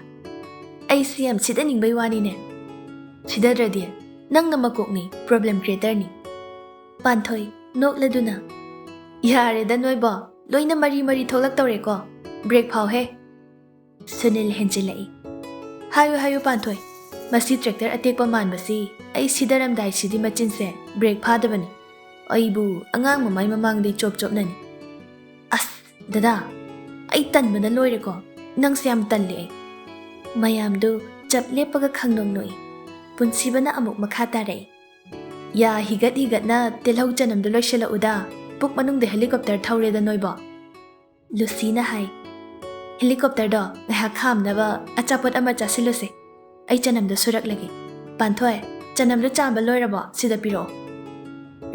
ꯑꯩꯁꯤ ꯌꯥꯝ ꯁꯤꯗꯅꯤꯡꯕꯩ ꯋꯥꯅꯤꯅꯦ꯫" "ꯁꯤꯗꯗ꯭ꯔꯗꯤ? ꯅꯪꯅ ꯃꯀꯣꯛꯅꯤ, ꯄ꯭ꯔꯣꯕ꯭ꯂꯦꯝ ꯀ꯭ꯔꯤꯌꯦꯇꯔꯅꯤ꯫" ꯄꯥꯟꯊꯣꯏ, ꯅꯣꯛꯂꯗꯨꯅ, "ꯌꯥꯔꯦꯗ ꯅꯣꯏꯕꯣ, ꯂꯣꯏꯅ ꯃꯔꯤ ꯃꯔꯤ ꯊꯣꯛꯂꯛꯇꯧꯔꯦꯀꯣ, ꯕ꯭ꯔꯦꯛ ꯐꯥꯎꯍꯦ꯫" ꯁꯨꯅꯤꯜ ꯍꯦꯟꯖꯤꯜꯂꯛꯏ, "ꯍꯥꯏꯌꯨ ꯍꯥꯏꯌꯨ ꯄꯥꯟꯊꯣꯏ, ꯃꯁꯤ ꯇ꯭ꯔꯦꯛꯇꯔ ꯑꯇꯦꯛꯄ ꯃꯥꯟꯕꯁꯤ ꯑꯩ ꯁꯤꯗꯔꯝꯗꯥꯏꯁꯤꯗꯤ ꯃꯆꯤꯟꯁꯦ ꯕ꯭ꯔꯦꯛ ꯐꯥꯗꯕꯅꯤ꯫ ꯑꯩꯕꯨ ꯑꯉꯥꯡ ꯃꯃꯥꯏ ꯃꯃꯥꯡꯗꯩ ꯆꯣꯞ ꯆꯣꯞꯅꯅꯤ꯫" "ꯑꯁ ꯗꯗꯥ, ꯑꯩ ꯇꯟꯕꯅ ꯂꯣꯏꯔꯦꯀꯣ, ꯅꯪꯁꯦ ꯌꯥꯝ ꯇꯜꯂꯦ ꯑꯩ꯫" ꯃꯌꯥꯝꯗꯨ ꯆꯞ ꯂꯦꯞꯄꯒ ꯈꯪꯅꯣꯡ ꯅꯣꯛꯏ꯫ ꯄꯨꯟꯁꯤꯕꯅ ꯑꯃꯨꯛ ꯃꯈꯥ ꯇꯥꯔꯛꯏ, "ꯌꯥ ꯍꯤꯒꯠ ꯍꯤꯒꯠꯅ ꯇꯤꯜꯍꯧ ꯆꯅꯝꯗꯨ ꯂꯣꯏꯁꯤꯜꯂꯛꯎꯗ, ꯄꯨꯛ ꯃꯅꯨꯡꯗ ꯍꯦꯂꯤꯀꯣꯞꯇꯔ ꯊꯧꯔꯦꯗ ꯅꯣꯏꯕꯣ꯫" ꯂꯨꯁꯤꯅ ꯍꯥꯏ, "ꯍꯦꯂꯤꯀꯣꯞꯇꯔꯗꯣ ꯉꯥꯏꯍꯥꯛ ꯈꯥꯝꯅꯕ ꯑꯆꯥꯄꯣꯠ ꯑꯃ ꯆꯥꯁꯤꯜꯂꯨꯁꯦ꯫ ꯑꯩ ꯆꯅꯝꯗꯣ ꯁꯨꯔꯛꯂꯒꯦ꯫ ꯄꯥꯟꯊꯣꯏ, ꯆꯅꯝꯗꯣ ꯆꯥꯝꯕ ꯂꯣꯏꯔꯕꯣ? ꯁꯤꯗ ꯄꯤꯔꯛꯑꯣ꯫"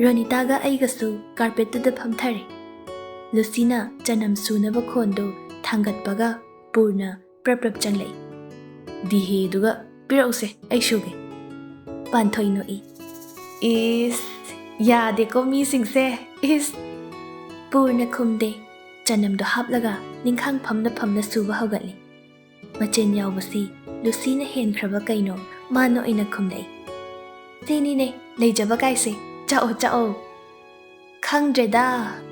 ꯔꯣꯅꯤꯇꯥꯒ ꯑꯩꯒꯁꯨ ꯀꯥꯔꯄꯦꯠꯇꯨꯗ ꯐꯝꯊꯔꯦ꯫ ꯂꯨꯁꯤꯅ ꯆꯅꯝ ꯁꯨꯅꯕ ꯈꯣꯟꯗꯨ ꯊꯥꯡꯒꯠꯄꯒ ꯄꯨꯔꯅ ꯄ꯭ꯔꯞ ꯄ꯭ꯔꯞ ꯆꯪꯂꯛꯏ꯫ "ꯗꯤꯍꯦꯗꯨꯒ ꯄꯤꯔꯛꯎꯁꯦ, ꯑꯩ ꯁꯨꯒꯦ꯫" ꯄꯥꯟꯊꯣꯏ ꯅꯣꯛꯏ, "ꯏꯁ, ꯌꯥꯗꯦꯀꯣ ꯃꯤꯁꯤꯡꯁꯦ, ꯏꯁ꯫" ꯄꯨꯔꯅ ꯈꯨꯝꯗꯦ꯫ ꯆꯅꯝꯗꯣ ꯍꯥꯞꯂꯒ ꯅꯤꯡꯈꯥꯡ ꯐꯝꯅ ꯐꯝꯅ ꯁꯨꯕ ꯍꯧꯒꯠꯂꯤ꯫ ꯃꯆꯦꯟ ꯌꯥꯎꯕꯁꯤ ꯂꯨꯁꯤꯅ ꯍꯦꯟꯈ꯭ꯔꯕ ꯀꯩꯅꯣ ꯃꯥꯅ ꯑꯣꯏꯅ ꯈꯨꯝꯂꯛꯏ꯫ "ꯁꯤꯅꯤꯅꯦ ꯂꯩꯖꯕ ꯀꯥꯏꯁꯦ, ꯆꯥꯛꯑꯣ ꯆꯥꯛꯑꯣ꯫" "ꯈꯪꯗ꯭ꯔꯦꯗ,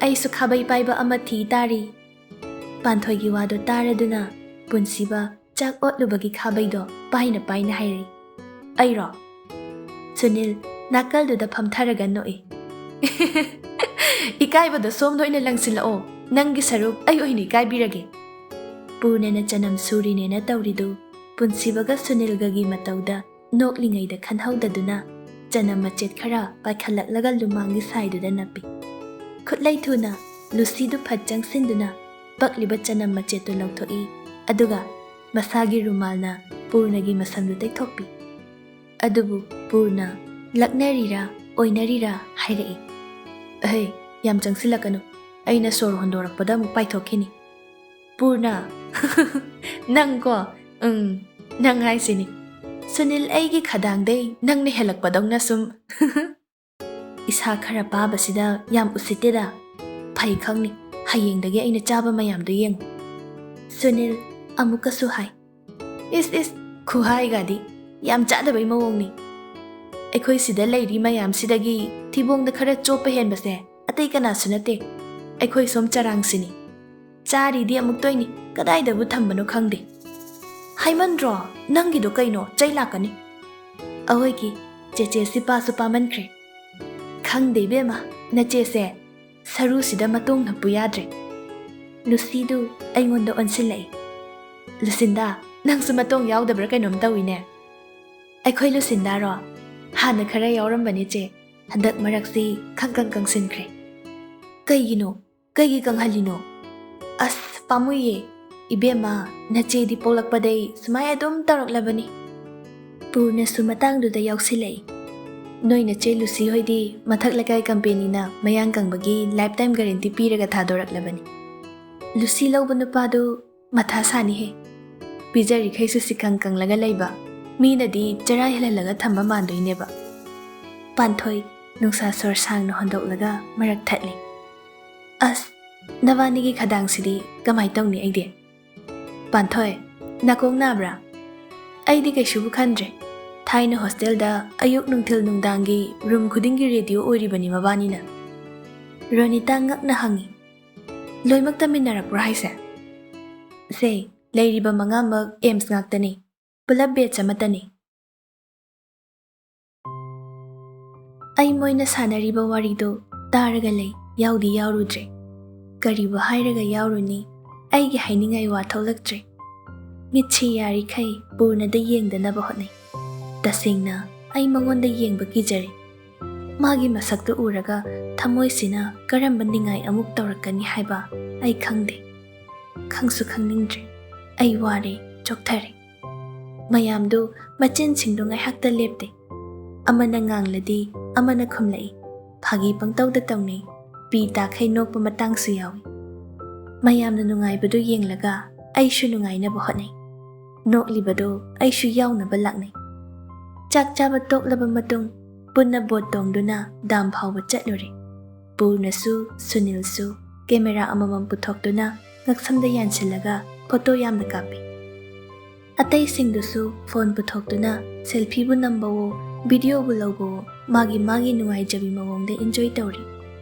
ꯑꯩꯁꯨ ꯈꯥꯕꯩ ꯄꯥꯏꯕ ꯑꯃ ꯊꯤ ꯇꯥꯔꯤ꯫" ꯄꯥꯟꯊꯣꯏꯒꯤ ꯋꯥꯗꯣ ꯇꯥꯔꯗꯨꯅ ꯄꯨꯟꯁꯤꯕ ꯆꯥꯛ ꯑꯣꯠꯂꯨꯕꯒꯤ ꯈꯥꯕꯩꯗꯣ ꯄꯥꯏꯅ ꯄꯥꯏꯅ ꯍꯥꯏꯔꯛꯏ꯫ "ꯑꯩꯔꯣ?" ꯁꯨꯅꯤꯜ ꯅꯥꯀꯜꯗꯨꯗ ꯐꯝꯊꯔꯒ ꯅꯣꯛꯏ꯫ "ꯏꯀꯥꯏꯕꯗꯣ ꯁꯣꯝꯗ ꯑꯣꯏꯅ ꯂꯪꯁꯤꯜꯂꯛꯑꯣ, ꯅꯪꯒꯤ ꯁꯔꯨꯛ ꯑꯩ ꯑꯣꯏꯅ ꯏꯀꯥꯏꯕꯤꯔꯒꯦ꯫" ꯄꯨꯔꯅꯅ ꯆꯅꯝ ꯁꯨꯔꯤꯅꯦꯅ ꯇꯧꯔꯤꯗꯨ ꯄꯨꯟꯁꯤꯕꯒ ꯁꯨꯅꯤꯜꯒꯒꯤ ꯃꯇꯧꯗ ꯅꯣꯛꯂꯤꯉꯩꯗ ꯈꯟꯍꯧꯗꯗꯨꯅ ꯆꯅꯝ ꯃꯆꯦꯠ ꯈꯔ ꯄꯥꯏꯈꯠꯂꯛꯂꯒ ꯂꯨꯃꯥꯡꯒꯤ ꯁꯥꯏꯗꯨꯗ ꯅꯞꯄꯤ꯫ ꯈꯨꯠꯂꯩ ꯊꯨꯅ ꯂꯨꯁꯤꯗꯨ ꯐꯠ ꯆꯪꯁꯤꯟꯗꯨꯅ ꯄꯛꯂꯤꯕ ꯆꯅꯝ ꯃꯆꯦꯠꯇꯨ ꯂꯧꯊꯣꯛꯏ, ꯑꯗꯨꯒ ꯃꯁꯥꯒꯤ ꯔꯨꯃꯥꯜꯅ ꯄꯨꯔꯅꯒꯤ ꯃꯁꯝꯗꯨ ꯇꯩꯊꯣꯛꯄꯤ꯫ ꯑꯗꯨꯕꯨ ꯄꯨꯔꯅ "ꯂꯛꯅꯔꯤꯔꯥ ꯑꯣꯏꯅꯔꯤꯔꯥ?" ꯍꯥꯏꯔꯛꯏ꯫ "ꯑꯍꯩ, ꯌꯥꯝ ꯆꯪꯁꯤꯜꯂꯛꯀꯅꯨ, ꯑꯩꯅ ꯁꯣꯔ ꯍꯣꯟꯗꯣꯔꯛꯄꯗ ꯑꯃꯨꯛ ꯄꯥꯏꯊꯣꯛꯈꯤꯅꯤ꯫" ꯄꯨꯔꯅ "ꯅꯪꯀꯣ, ꯎꯝ, ꯅꯪ ꯍꯥꯏꯁꯤꯅꯤ꯫ ꯁꯨꯅꯤꯜ, ꯑꯩꯒꯤ ꯈꯗꯥꯡꯗꯩ ꯅꯪꯅ ꯍꯦꯜꯂꯛꯄꯗꯧꯅ ꯁꯨꯝ꯫" "ꯏꯁꯥ ꯈꯔ ꯄꯥꯕꯁꯤꯗ ꯌꯥꯝ ꯎꯁꯤꯠꯇꯦꯗ꯫ ꯐꯩ ꯈꯪꯅꯤ, ꯍꯌꯦꯡꯗꯒꯤ ꯑꯩꯅ ꯆꯥꯕ ꯃꯌꯥꯝꯗꯣ ꯌꯦꯡꯉꯨ꯫" ꯁꯨꯅꯤꯜ ꯑꯃꯨꯛꯀꯁꯨ ꯍꯥꯏ, "ꯏꯁ ꯏꯁ, ꯈꯨꯍꯥꯏꯒꯗꯤ ꯌꯥꯝ ꯆꯥꯗꯕꯩ ꯃꯑꯣꯡꯅꯤ꯫ ꯑꯩꯈꯣꯏ ꯁꯤꯗ ꯂꯩꯔꯤ ꯃꯌꯥꯝꯁꯤꯗꯒꯤ ꯊꯤꯕꯣꯡꯗ ꯈꯔ ꯆꯣꯞꯄ ꯍꯦꯟꯕꯁꯦ ꯑꯇꯩ ꯀꯅꯥꯁꯨ ꯅꯠꯇꯦ, ꯑꯩꯈꯣꯏ ꯁꯣꯝ ꯆꯔꯥꯡꯁꯤꯅꯤ꯫ ꯆꯥꯔꯤꯗꯤ ꯑꯃꯨꯛꯇꯣꯏꯅꯤ, ꯀꯗꯥꯏꯗꯕꯨ ꯊꯝꯕꯅꯣ ꯈꯪꯗꯦ꯫" "ꯍꯥꯏꯃꯟꯗ꯭ꯔꯣ? ꯅꯪꯒꯤꯗꯣ ꯀꯩꯅꯣ? ꯆꯩ ꯂꯥꯛꯀꯅꯤ꯫" "ꯑꯍꯣꯏꯒꯤ ꯆꯦꯆꯦ ꯁꯤꯄꯥꯁꯨ ꯄꯥꯃꯟꯈ꯭ꯔꯦ꯫" "ꯈꯪꯗꯦ ꯏꯕꯦꯝꯃ, ꯅꯆꯦꯁꯦ ꯁꯔꯨꯁꯤꯗ ꯃꯇꯣꯡ ꯅꯞꯄꯨ ꯌꯥꯗ꯭ꯔꯦ꯫" ꯂꯨꯁꯤꯗꯨ ꯑꯩꯉꯣꯟꯗ ꯑꯣꯟꯁꯤꯜꯂꯛꯏ꯫ "ꯂꯨꯁꯤꯟꯗꯥ, ꯅꯪꯁꯨ ꯃꯇꯣꯡ ꯌꯥꯎꯗꯕ꯭ꯔꯥ ꯀꯩꯅꯣꯝ ꯇꯧꯏꯅꯦ꯫" "ꯑꯩꯈꯣꯏ ꯂꯨꯁꯤꯟꯗꯥꯔꯣ? ꯍꯥꯟꯅ ꯈꯔ ꯌꯥꯎꯔꯝꯕꯅꯤ ꯆꯦ, ꯍꯟꯗꯛ ꯃꯔꯛꯁꯤ ꯈꯪꯀꯪ ꯀꯪꯁꯤꯟꯈ꯭ꯔꯦ꯫" "ꯀꯩꯒꯤꯅꯣ? ꯀꯩꯒꯤ ꯀꯪꯍꯜꯂꯤꯅꯣ? ꯑꯁ, ꯄꯥꯝꯃꯨꯏꯌꯦ꯫ ꯏꯕꯦꯝꯃ, ꯅꯆꯦꯗꯤ ꯄꯣꯛꯂꯛꯄꯗꯩ ꯁꯨꯃꯥꯏ ꯑꯗꯨꯝ ꯇꯧꯔꯛꯂꯕꯅꯤ꯫" ꯄꯨꯔꯅꯁꯨ ꯃꯇꯥꯡꯗꯨꯗ ꯌꯥꯎꯁꯤꯜꯂꯛꯏ꯫ "ꯅꯣꯏ ꯅꯆꯦ ꯂꯨꯁꯤ ꯍꯣꯏꯗꯤ ꯃꯊꯛ ꯂꯩꯀꯥꯏ ꯀꯝꯄꯦꯅꯤꯅ ꯃꯌꯥꯡ ꯀꯪꯕꯒꯤ lifetime guarantee ꯄꯤꯔꯒ ꯊꯥꯗꯣꯔꯛꯂꯕꯅꯤ꯫ ꯂꯨꯁꯤ ꯂꯧꯕ ꯅꯨꯄꯥꯗꯨ ꯃꯊꯥ ꯁꯥꯅꯤꯍꯦ꯫ ꯄꯤꯖꯔꯤꯈꯩꯁꯨ ꯁꯤꯀꯪ ꯀꯪꯂꯒ ꯂꯩꯕ, ꯃꯤꯅꯗꯤ ꯆꯔꯥ ꯍꯦꯜꯍꯜꯂꯒ ꯊꯝꯕ ꯃꯥꯟꯗꯣꯏꯅꯦꯕ꯫" ꯄꯥꯟꯊꯣꯏ ꯅꯨꯡꯁꯥ ꯁꯣꯔ ꯁꯥꯡꯅ ꯍꯣꯟꯗꯣꯛꯂꯒ ꯃꯔꯛ ꯊꯠꯂꯤ꯫ "ꯑꯁ, ꯅꯕꯥꯅꯤꯒꯤ ꯈꯗꯥꯡꯁꯤꯗꯤ ꯀꯃꯥꯏ ꯇꯧꯅꯤ ꯑꯩꯗꯤ?" "ꯄꯥꯟꯊꯣꯏ, ꯅꯥꯀꯣꯡ ꯅꯥꯕ꯭ꯔꯥ?" "ꯑꯩꯗꯤ ꯀꯩꯁꯨꯕꯨ ꯈꯟꯗ꯭ꯔꯦ꯫ ꯊꯥꯏꯅ ꯍꯣꯁꯇꯦꯜꯗ ꯑꯌꯨꯛ ꯅꯨꯡꯊꯤꯜ ꯅꯨꯡꯗꯥꯡꯒꯤ ꯔꯨꯝ ꯈꯨꯗꯤꯡꯒꯤ ꯔꯦꯗꯤꯑꯣ ꯑꯣꯏꯔꯤꯕꯅꯤ ꯃꯕꯥꯅꯤꯅ꯫" ꯔꯣꯅꯤꯇꯥ ꯉꯛꯅ ꯍꯪꯉꯤ, "ꯂꯣꯏꯃꯛ ꯇꯝꯃꯤꯟꯅꯔꯛꯄ꯭ꯔꯣ ꯍꯥꯏꯁꯦ?" "ꯁꯦ, ꯂꯩꯔꯤꯕ ꯃꯉꯥꯃꯛ ꯑꯦꯝꯁ ꯉꯥꯛꯇꯅꯤ꯫ ꯄꯨꯂꯞ ꯕꯦꯠꯆ ꯑꯃꯠꯇꯅꯤ꯫" ꯑꯩ ꯃꯣꯏꯅ ꯁꯥꯟꯅꯔꯤꯕ ꯋꯥꯔꯤꯗꯨ ꯇꯥꯔꯒ ꯂꯩ, ꯌꯥꯎꯗꯤ ꯌꯥꯎꯔꯨꯗ꯭ꯔꯦ꯫ ꯀꯔꯤꯕꯨ ꯍꯥꯏꯔꯒ ꯌꯥꯎꯔꯨꯅꯤ? ꯑꯩꯒꯤ ꯍꯥꯏꯅꯤꯡꯉꯥꯏ ꯋꯥ ꯊꯣꯛꯂꯛꯇ꯭ꯔꯦ꯫ ꯃꯤꯠꯁꯤ ꯌꯥꯔꯤꯈꯩ ꯄꯨꯔꯅꯗ ꯌꯦꯡꯗꯅꯕ ꯍꯣꯠꯅꯩ꯫ ꯇꯁꯦꯡꯅ ꯑꯩ ꯃꯉꯣꯟꯗ ꯌꯦꯡꯕ ꯀꯤꯖꯔꯦ꯫ ꯃꯥꯒꯤ ꯃꯁꯛꯇꯨ ꯎꯔꯒ ꯊꯃꯣꯏꯁꯤꯅ ꯀꯔꯝꯕ ꯅꯤꯡꯉꯥꯏ ꯑꯃꯨꯛ ꯇꯧꯔꯛꯀꯅꯤ ꯍꯥꯏꯕ ꯑꯩ ꯈꯪꯗꯦ꯫ ꯈꯪꯁꯨ ꯈꯪꯅꯤꯡꯗ꯭ꯔꯦ꯫ ꯑꯩ ꯋꯥꯔꯦ꯫ ꯆꯣꯛꯊꯔꯦ꯫ ꯃꯌꯥꯝꯗꯨ ꯃꯆꯤꯟꯁꯤꯡꯗꯨ ꯉꯥꯏꯍꯥꯛꯇ ꯂꯦꯞꯇꯦ꯫ ꯑꯃꯅ ꯉꯥꯡꯂꯗꯤ ꯑꯃꯅ ꯈꯨꯝꯂꯛꯏ꯫ ꯐꯥꯒꯤ ꯄꯪꯇꯧꯗ ꯇꯧꯅꯩ꯫ ꯄꯤ ꯇꯥꯈꯩ ꯅꯣꯛꯄ ꯃꯇꯥꯡꯁꯨ ꯌꯥꯎꯏ꯫ ꯃꯌꯥꯝꯅ ꯅꯨꯡꯉꯥꯏꯕꯗꯨ ꯌꯦꯡꯂꯒ ꯑꯩꯁꯨ ꯅꯨꯡꯉꯥꯏꯅꯕ ꯍꯣꯠꯅꯩ꯫ ꯅꯣꯛꯂꯤꯕꯗꯨ ꯑꯩꯁꯨ ꯌꯥꯎꯅꯕ ꯂꯥꯛꯅꯩ꯫ ꯆꯥꯛ ꯆꯥꯕ ꯇꯣꯛꯂꯕ ꯃꯇꯨꯡ ꯄꯨꯟꯅ ꯕꯣꯠ ꯇꯣꯡꯗꯨꯅ ꯗꯥꯝ ꯐꯥꯎꯕ ꯆꯠꯂꯨꯔꯦ꯫ ꯄꯨꯔꯅꯁꯨ ꯁꯨꯅꯤꯜꯁꯨ ꯀꯦꯃꯦꯔꯥ ꯑꯃꯃꯝ ꯄꯨꯊꯣꯛꯇꯨꯅ ꯉꯛꯁꯝꯗ ꯌꯥꯟꯁꯤꯜꯂꯒ ꯐꯣꯇꯣ ꯌꯥꯝꯅ ꯀꯥꯞꯄꯤ꯫ ꯑꯇꯩꯁꯤꯡꯗꯨꯁꯨ ꯐꯣꯟ ꯄꯨꯊꯣꯛꯇꯨꯅ ꯁꯦꯜꯐꯤꯕꯨ ꯅꯝꯕꯋꯣ, ꯚꯤꯗꯤꯑꯣꯕꯨ ꯂꯧꯕꯋꯣ, ꯃꯥꯒꯤ ꯃꯥꯒꯤ ꯅꯨꯡꯉꯥꯏꯖꯕꯤ ꯃꯑꯣꯡꯗ ꯏꯟꯖꯣꯏ ꯇꯧꯔꯤ꯫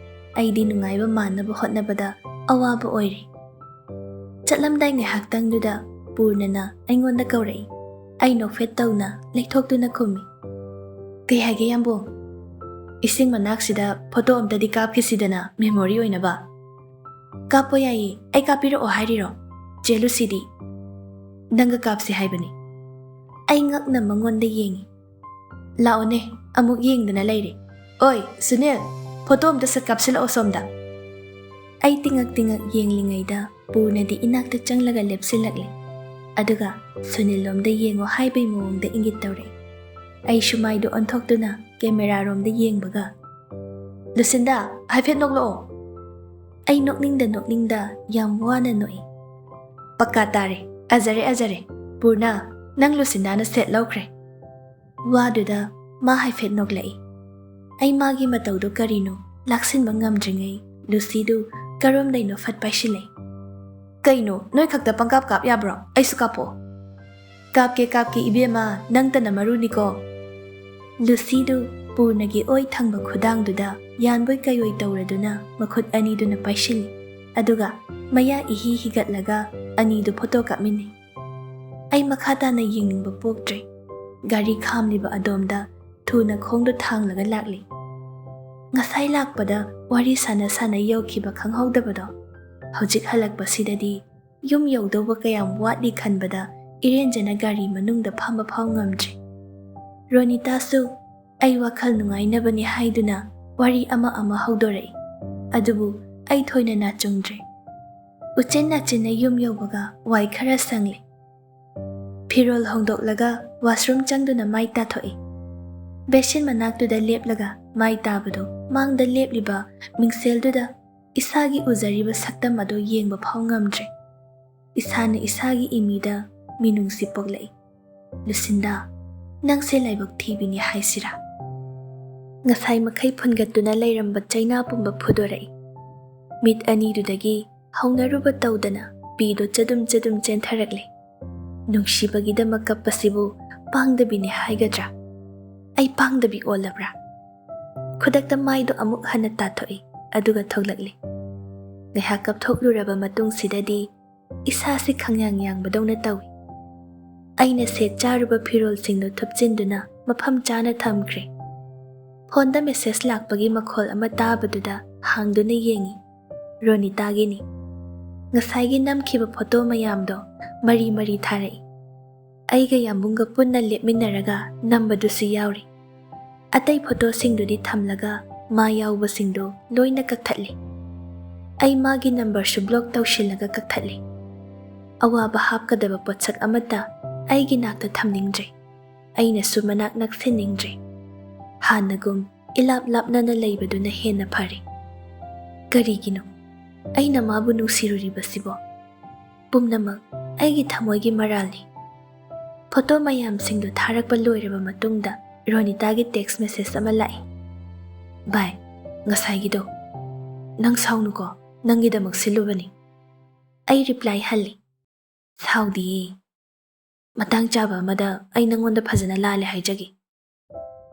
ꯑꯩꯗꯤ ꯅꯨꯡꯉꯥꯏꯕ ꯃꯥꯟꯅꯕ ꯍꯣꯠꯅꯕꯗ ꯑꯋꯥꯕ ꯑꯣꯏꯔꯤ꯫ ꯆꯠꯂꯝꯗꯥꯏ ꯉꯥꯏꯍꯥꯛꯇꯪꯗꯨꯗ ꯄꯨꯔꯅꯅ ꯑꯩꯉꯣꯟꯗ ꯀꯧꯔꯛꯏ꯫ ꯑꯩ ꯅꯣꯛꯐꯦꯠ ꯇꯧꯅ ꯂꯩꯊꯣꯛꯇꯨꯅ ꯈꯨꯝꯃꯤ꯫ "ꯀꯩ ꯍꯥꯏꯒꯦ ꯌꯥꯝꯕꯨꯡ? ꯏꯁꯤꯡ ꯃꯅꯥꯛꯁꯤꯗ ꯐꯣꯇꯣ ꯑꯝꯇꯗꯤ ꯀꯥꯞꯈꯤꯁꯤꯗꯅ, ꯃꯦꯃꯣꯔꯤ ꯑꯣꯏꯅꯕ?" "ꯀꯥꯞꯄꯣ ꯌꯥꯏꯌꯦ, ꯑꯩ ꯀꯥꯞꯄꯤꯔꯛꯑꯣ ꯍꯥꯏꯔꯤꯔꯣ? ꯆꯦ ꯂꯨꯁꯤꯗꯤ?" "ꯅꯪꯒ ꯀꯥꯞꯁꯤ ꯍꯥꯏꯕꯅꯤ꯫" ꯑꯩ ꯉꯛꯅ ꯃꯉꯣꯟꯗ ꯌꯦꯡꯉꯤ꯫ "ꯂꯥꯛꯑꯣꯅꯦ, ꯑꯃꯨꯛ ꯌꯦꯡꯗꯅ ꯂꯩꯔꯦ꯫ ꯑꯣꯏ ꯁꯨꯅꯤꯜ, ꯐꯣꯇꯣ ꯑꯝꯇ ꯁꯠ ꯀꯥꯞꯁꯤꯜꯂꯛꯑꯣ ꯁꯣꯝꯗ꯫" ꯑꯩ ꯇꯤꯉꯛ ꯇꯤꯉꯛ ꯌꯦꯡꯂꯤꯉꯩꯗ ꯄꯨꯔꯅꯗꯤ ꯏꯅꯥꯛꯇ ꯆꯪꯂꯒ ꯂꯦꯞꯁꯤꯜꯂꯛꯂꯦ꯫ ꯑꯗꯨꯒ ꯁꯨꯅꯤꯜ ꯂꯣꯝꯗ ꯌꯦꯡꯉꯣ ꯍꯥꯏꯕꯩ ꯃꯑꯣꯡꯗ ꯏꯪꯒꯤꯠ ꯇꯧꯔꯛꯑꯦ꯫ ꯑꯩꯁꯨ ꯃꯥꯏꯗꯨ ꯑꯣꯟꯊꯣꯛꯇꯨꯅ ꯀꯦꯃꯦꯔꯥꯔꯣꯝꯗ ꯌꯦꯡꯕꯒ, "ꯂꯨꯁꯤꯟꯗꯥ, ꯍꯥꯏꯐꯦꯠ ꯅꯣꯛꯂꯛꯑꯣ꯫" ꯑꯩ ꯅꯣꯛꯅꯤꯡꯗ ꯅꯣꯛꯅꯤꯡꯗ ꯌꯥꯝ ꯋꯥꯅ ꯅꯣꯛꯏ꯫ "ꯄꯛꯀꯥ ꯇꯥꯔꯦ, ꯑꯖꯔꯦ ꯑꯖꯔꯦ꯫ ꯄꯨꯔꯅ, ꯅꯪ ꯂꯨꯁꯤꯟꯗꯥꯅ ꯁꯦꯠ ꯂꯧꯈ꯭ꯔꯦ꯫" ꯋꯥꯗꯨꯗ ꯃꯥ ꯍꯥꯏꯐꯦꯠ ꯅꯣꯛꯂꯛꯏ꯫ ꯑꯩ ꯃꯥꯒꯤ ꯃꯇꯧꯗꯨ ꯀꯔꯤꯅꯣ ꯂꯥꯛꯁꯤꯟꯕ ꯉꯝꯗ꯭ꯔꯤꯉꯩ ꯂꯨꯁꯤꯗꯨ ꯀꯔꯣꯝꯗꯩꯅꯣ ꯐꯠ ꯄꯥꯏꯁꯤꯜꯂꯦ꯫ "ꯀꯩꯅꯣ, ꯅꯣꯏ ꯈꯛꯇ ꯄꯪꯀꯥꯞ ꯀꯥꯞ ꯌꯥꯕ꯭ꯔꯣ? ꯑꯩꯁꯨ ꯀꯥꯞꯄꯣ꯫" "ꯀꯥꯞꯀꯦ ꯀꯥꯞꯀꯦ ꯏꯕꯦꯝꯃ, ꯅꯪꯇꯅ ꯃꯔꯨꯅꯤꯀꯣ꯫" ꯂꯨꯁꯤꯗꯨ ꯄꯨꯔꯅꯒꯤ ꯑꯣꯏ ꯊꯪꯕ ꯈꯨꯗꯥꯡꯗꯨꯗ ꯌꯥꯟꯕꯣꯏ ꯀꯩꯑꯣꯏ ꯇꯧꯔꯗꯨꯅ ꯃꯈꯨꯠ ꯑꯅꯤꯗꯨꯅ ꯄꯥꯏꯁꯤꯜꯂꯤ꯫ ꯑꯗꯨꯒ ꯃꯌꯥ ꯏꯍꯤ ꯍꯤꯒꯠꯂꯒ ꯑꯅꯤꯗꯨ ꯐꯣꯇꯣ ꯀꯥꯞꯃꯤꯟꯅꯩ꯫ ꯑꯩ ꯃꯈꯥ ꯇꯥꯅ ꯌꯦꯡꯅꯤꯡꯕ ꯄꯣꯛꯇ꯭ꯔꯦ꯫ ꯒꯥꯔꯤ ꯈꯥꯝꯂꯤꯕ ꯑꯗꯣꯝꯗ ꯊꯨꯅ ꯈꯣꯡꯗꯨ ꯊꯥꯡꯂꯒ ꯂꯥꯛꯂꯤ꯫ ꯉꯁꯥꯏ ꯂꯥꯛꯄꯗ ꯋꯥꯔꯤ ꯁꯥꯟꯅ ꯁꯥꯟꯅ ꯌꯧꯈꯤꯕ ꯈꯪꯍꯧꯗꯕꯗꯣ, ꯍꯧꯖꯤꯛ ꯍꯜꯂꯛꯄꯁꯤꯗꯗꯤ ꯌꯨꯝ ꯌꯧꯗꯧꯕ ꯀꯌꯥꯝ ꯋꯥꯠꯂꯤ ꯈꯟꯕꯗ ꯏꯔꯦꯟꯖꯅ ꯒꯥꯔꯤ ꯃꯅꯨꯡꯗ ꯐꯝꯕ ꯐꯥꯎ ꯉꯝꯗ꯭ꯔꯦ꯫ ꯔꯣꯅꯤꯇꯥꯁꯨ ꯑꯩ ꯋꯥꯈꯜ ꯅꯨꯡꯉꯥꯏꯅꯕꯅꯤ ꯍꯥꯏꯗꯨꯅ ꯋꯥꯔꯤ ꯑꯃ ꯑꯃ ꯍꯧꯗꯣꯔꯛꯏ꯫ ꯑꯗꯨꯕꯨ ꯑꯩ ꯊꯣꯏꯅ ꯅꯥꯆꯨꯡꯗ꯭ꯔꯦ꯫ ꯎꯆꯤꯟ ꯅꯥꯆꯤꯟꯅ ꯌꯨꯝ ꯌꯧꯕꯒ ꯋꯥꯏ ꯈꯔ ꯁꯪꯂꯦ꯫ ꯐꯤꯔꯣꯜ ꯍꯣꯡꯗꯣꯛꯂꯒ washroom ꯆꯪꯗꯨꯅ ꯃꯥꯏ ꯇꯥꯊꯣꯛꯏ꯫ ꯕꯦꯁꯤꯟ ꯃꯅꯥꯛꯇꯨꯗ ꯂꯦꯞꯂꯒ ꯃꯥꯏ ꯇꯥꯕꯗꯨ ꯃꯥꯡꯗ ꯂꯦꯞꯂꯤꯕ ꯃꯤꯡꯁꯦꯜꯗꯨꯗ ꯏꯁꯥꯒꯤ ꯎꯖꯔꯤꯕ ꯁꯛꯇꯝ ꯑꯗꯨ ꯌꯦꯡꯕ ꯐꯥꯎ ꯉꯝꯗ꯭ꯔꯦ꯫ ꯏꯁꯥꯅ ꯏꯁꯥꯒꯤ ꯏꯃꯤꯗ ꯃꯤꯅꯨꯡꯁꯤ ꯄꯣꯛꯂꯛꯏ꯫ "ꯂꯨꯁꯤꯟꯗꯥ, ꯅꯪꯁꯦ ꯂꯥꯏꯕꯛ ꯊꯤꯕꯤꯅꯤ ꯍꯥꯏꯁꯤꯔꯥ?" ꯉꯁꯥꯏ ꯃꯈꯩ ꯐꯨꯟꯒꯠꯇꯨꯅ ꯂꯩꯔꯝꯕ ꯆꯩꯅꯥ ꯄꯨꯝꯕ ꯐꯨꯗꯣꯔꯛꯏ꯫ ꯃꯤꯠ ꯑꯅꯤꯗꯨꯗꯒꯤ ꯍꯧꯅꯔꯨꯕ ꯇꯧꯗꯅ ꯄꯤꯗꯣ ꯆꯗꯨꯝ ꯆꯗꯨꯝ ꯆꯦꯟꯊꯔꯛꯂꯦ꯫ ꯅꯨꯡꯁꯤꯕꯒꯤꯗꯃꯛ ꯀꯞꯄꯁꯤꯕꯨ ꯄꯥꯡꯗꯕꯤꯅꯤ ꯍꯥꯏꯒꯗ꯭ꯔꯥ? ꯑꯩ ꯄꯥꯡꯗꯕꯤ ꯑꯣꯜꯂꯕ꯭ꯔꯥ? ꯈꯨꯗꯛꯇ ꯃꯥꯏꯗꯣ ꯑꯃꯨꯛ ꯍꯟꯅ ꯇꯥꯊꯣꯛꯏ, ꯑꯗꯨꯒ ꯊꯣꯛꯂꯛꯂꯤ꯫ ꯉꯥꯏꯍꯥꯛ ꯀꯞꯊꯣꯛꯂꯨꯔꯕ ꯃꯇꯨꯡꯁꯤꯗꯗꯤ ꯏꯁꯥꯁꯤ ꯈꯪꯌꯥꯡ ꯌꯥꯡꯕꯗꯧꯅ ꯇꯧꯏ꯫ ꯑꯩꯅ ꯁꯦꯠ ꯆꯥꯔꯨꯕ ꯐꯤꯔꯣꯜꯁꯤꯡꯗꯨ ꯊꯨꯞꯆꯤꯟꯗꯨꯅ ꯃꯐꯝ ꯆꯥꯅ ꯊꯝꯈ꯭ꯔꯦ꯫ ꯐꯣꯟꯗ message ꯂꯥꯛꯄꯒꯤ ꯃꯈꯣꯜ ꯑꯃ ꯇꯥꯕꯗꯨꯗ ꯍꯥꯡꯗꯨꯅ ꯌꯦꯡꯏ꯫ ꯔꯣꯅꯤꯇꯥꯒꯤꯅꯤ꯫ ꯉꯁꯥꯏꯒꯤ ꯅꯝꯈꯤꯕ ꯐꯣꯇꯣ ꯃꯌꯥꯝꯗꯣ ꯃꯔꯤ ꯃꯔꯤ ꯊꯥꯔꯛꯏ꯫ ꯑꯩꯒ ꯌꯥꯝꯕꯨꯡꯒ ꯄꯨꯟꯅ ꯂꯦꯞꯃꯤꯟꯅꯔꯒ ꯅꯝꯕꯗꯨꯁꯨ ꯌꯥꯎꯔꯤ꯫ ꯑꯇꯩ ꯐꯣꯇꯣꯁꯤꯡꯗꯨꯗꯤ ꯊꯝꯂꯒ ꯃꯥ ꯌꯥꯎꯕꯁꯤꯡꯗꯨ ꯂꯣꯏꯅ ꯀꯛꯊꯠꯂꯤ꯫ ꯑꯩ ꯃꯥꯒꯤ ꯅꯝꯕꯔꯁꯨ block ꯇꯧꯁꯤꯜꯂꯒ ꯀꯛꯊꯠꯂꯤ꯫ ꯑꯋꯥꯕ ꯍꯥꯞꯀꯗꯕ ꯄꯣꯠꯁꯛ ꯑꯃꯠꯇ ꯑꯩꯒꯤ ꯅꯥꯛꯇ ꯊꯝꯅꯤꯡꯗ꯭ꯔꯦ꯫ ꯑꯩꯅꯁꯨ ꯃꯅꯥꯛ ꯅꯛꯁꯤꯟꯅꯤꯡꯗ꯭ꯔꯦ꯫ ꯍꯥꯟꯅꯒꯨꯝ ꯏꯂꯥꯞ ꯂꯥꯞꯅꯅ ꯂꯩꯕꯗꯨꯅ ꯍꯦꯟꯅ ꯐꯔꯦ꯫ ꯀꯔꯤꯒꯤꯅꯣ ꯑꯩꯅ ꯃꯥꯕꯨ ꯅꯨꯡꯁꯤꯔꯨꯔꯤꯕꯁꯤꯕꯣ? ꯄꯨꯝꯅꯃꯛ ꯑꯩꯒꯤ ꯊꯃꯣꯏꯒꯤ ꯃꯔꯥꯜꯅꯤ꯫ ꯐꯣꯇꯣ ꯃꯌꯥꯝꯁꯤꯡꯗꯨ ꯊꯥꯔꯛꯄ ꯂꯣꯏꯔꯕ ꯃꯇꯨꯡꯗ ꯔꯣꯅꯤꯇꯥꯒꯤ text message ꯑꯃ ꯂꯥꯛꯏ꯫ "ꯚꯥꯏ, ꯉꯁꯥꯏꯒꯤꯗꯣ, ꯅꯪ ꯁꯥꯎꯅꯨꯀꯣ, ꯅꯪꯒꯤꯗꯃꯛ ꯁꯤꯜꯂꯨꯕꯅꯤ꯫" ꯑꯩ reply ꯍꯜꯂꯤ꯫ "ꯁꯥꯎꯗꯤꯌꯦ꯫ ꯃꯇꯥꯡ ꯆꯥꯕ ꯑꯃꯗ ꯑꯩ ꯅꯪꯉꯣꯟꯗ ꯐꯖꯅ ꯂꯥꯜꯂꯦ ꯍꯥꯏꯖꯒꯦ꯫"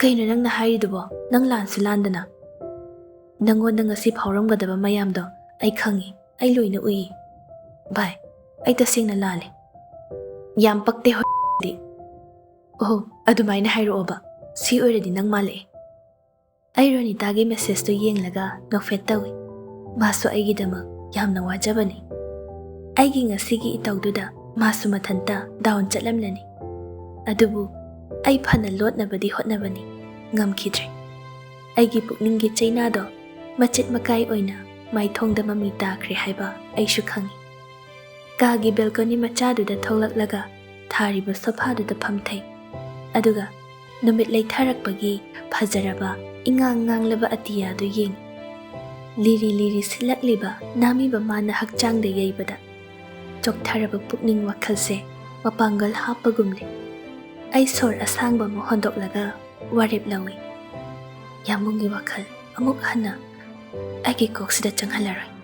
"ꯀꯩꯅꯣ ꯅꯪꯅ ꯍꯥꯏꯔꯤꯗꯨꯕꯣ? ꯅꯪ ꯂꯥꯟꯁꯨ ꯂꯥꯟꯗꯅ꯫" "ꯅꯪꯉꯣꯟꯗ ꯉꯁꯤ ꯐꯥꯎꯔꯝꯒꯗꯕ ꯃꯌꯥꯝꯗꯣ ꯑꯩ ꯈꯪꯉꯤ, ꯑꯩ ꯂꯣꯏꯅ ꯎꯏ꯫ ꯚꯥꯏ, ꯑꯩ ꯇꯁꯦꯡꯅ ꯂꯥꯜꯂꯦ꯫" "ꯌꯥꯝ ꯄꯛꯇꯦ ꯍꯣꯏꯗꯤ꯫" "ꯑꯣꯍꯣ, ꯑꯗꯨꯃꯥꯏꯅ ꯍꯥꯏꯔꯛꯑꯣꯕ꯫ ꯁꯤ ꯑꯣꯏꯔꯗꯤ ꯅꯪ ꯃꯥꯜꯂꯛꯑꯦ꯫" ꯑꯩ ꯔꯣꯅꯤꯇꯥꯒꯤ message ꯇꯨ ꯌꯦꯡꯂꯒ ꯅꯣꯛꯐꯦꯠ ꯇꯧꯏ꯫ ꯃꯥꯁꯨ ꯑꯩꯒꯤꯗꯃꯛ ꯌꯥꯝꯅ ꯋꯥꯖꯕꯅꯤ꯫ ꯑꯩꯒꯤ ꯉꯁꯤꯒꯤ ꯏꯇꯧꯗꯨꯗ ꯃꯥꯁꯨ ꯃꯊꯟꯇ down ꯆꯠꯂꯝꯂꯅꯤ꯫ ꯑꯗꯨꯕꯨ ꯑꯩ ꯐꯅ ꯂꯣꯠꯅꯕꯗꯤ ꯍꯣꯠꯅꯕꯅꯤ, ꯉꯝꯈꯤꯗ꯭ꯔꯦ꯫ ꯑꯩꯒꯤ ꯄꯨꯛꯅꯤꯡꯒꯤ ꯆꯩꯅꯥꯗꯣ ꯃꯆꯦꯠ ꯃꯀꯥꯏ ꯑꯣꯏꯅ ꯃꯥꯏꯊꯣꯡꯗ ꯃꯃꯤ ꯇꯥꯈ꯭ꯔꯦ ꯍꯥꯏꯕ ꯑꯩꯁꯨ ꯈꯪꯏ꯫ ꯀꯥꯒꯤ balcony ꯃꯆꯥꯗꯨꯗ ꯊꯣꯛꯂꯛꯂꯒ ꯊꯥꯔꯤꯕ ꯁꯣꯐꯥꯗꯨꯗ ꯐꯝꯊꯩ꯫ ꯑꯗꯨꯒ ꯅꯨꯃꯤꯠ ꯂꯩꯊꯔꯛꯄꯒꯤ ꯐꯖꯔꯕ ꯏꯉꯥꯡ ꯉꯥꯡꯂꯕ ꯑꯇꯤꯌꯥꯗꯨ ꯌꯦꯡꯏ꯫ ꯂꯤꯔꯤ ꯂꯤꯔꯤ ꯁꯤꯠꯂꯛꯂꯤꯕ ꯅꯥꯃꯤꯕ ꯃꯥꯅ ꯍꯛꯆꯥꯡꯗ ꯌꯩꯕꯗ ꯆꯣꯛꯊꯔꯕ ꯄꯨꯛꯅꯤꯡ ꯋꯥꯈꯜꯁꯦ ꯃꯄꯥꯡꯒꯜ ꯍꯥꯞꯄꯒꯨꯝꯂꯦ꯫ ꯑꯩ ꯁꯣꯔ ꯑꯁꯥꯡꯕ ꯑꯃ ꯍꯣꯟꯗꯣꯛꯂꯒ ꯋꯥꯔꯦꯞ ꯂꯧꯏ꯫ ꯌꯥꯝꯕꯨꯡꯒꯤ ꯋꯥꯈꯜ ꯑꯃꯨꯛ ꯍꯟꯅ ꯑꯩꯒꯤ ꯀꯣꯛꯁꯤꯗ ꯆꯪꯍꯜꯂꯔꯣꯏ꯫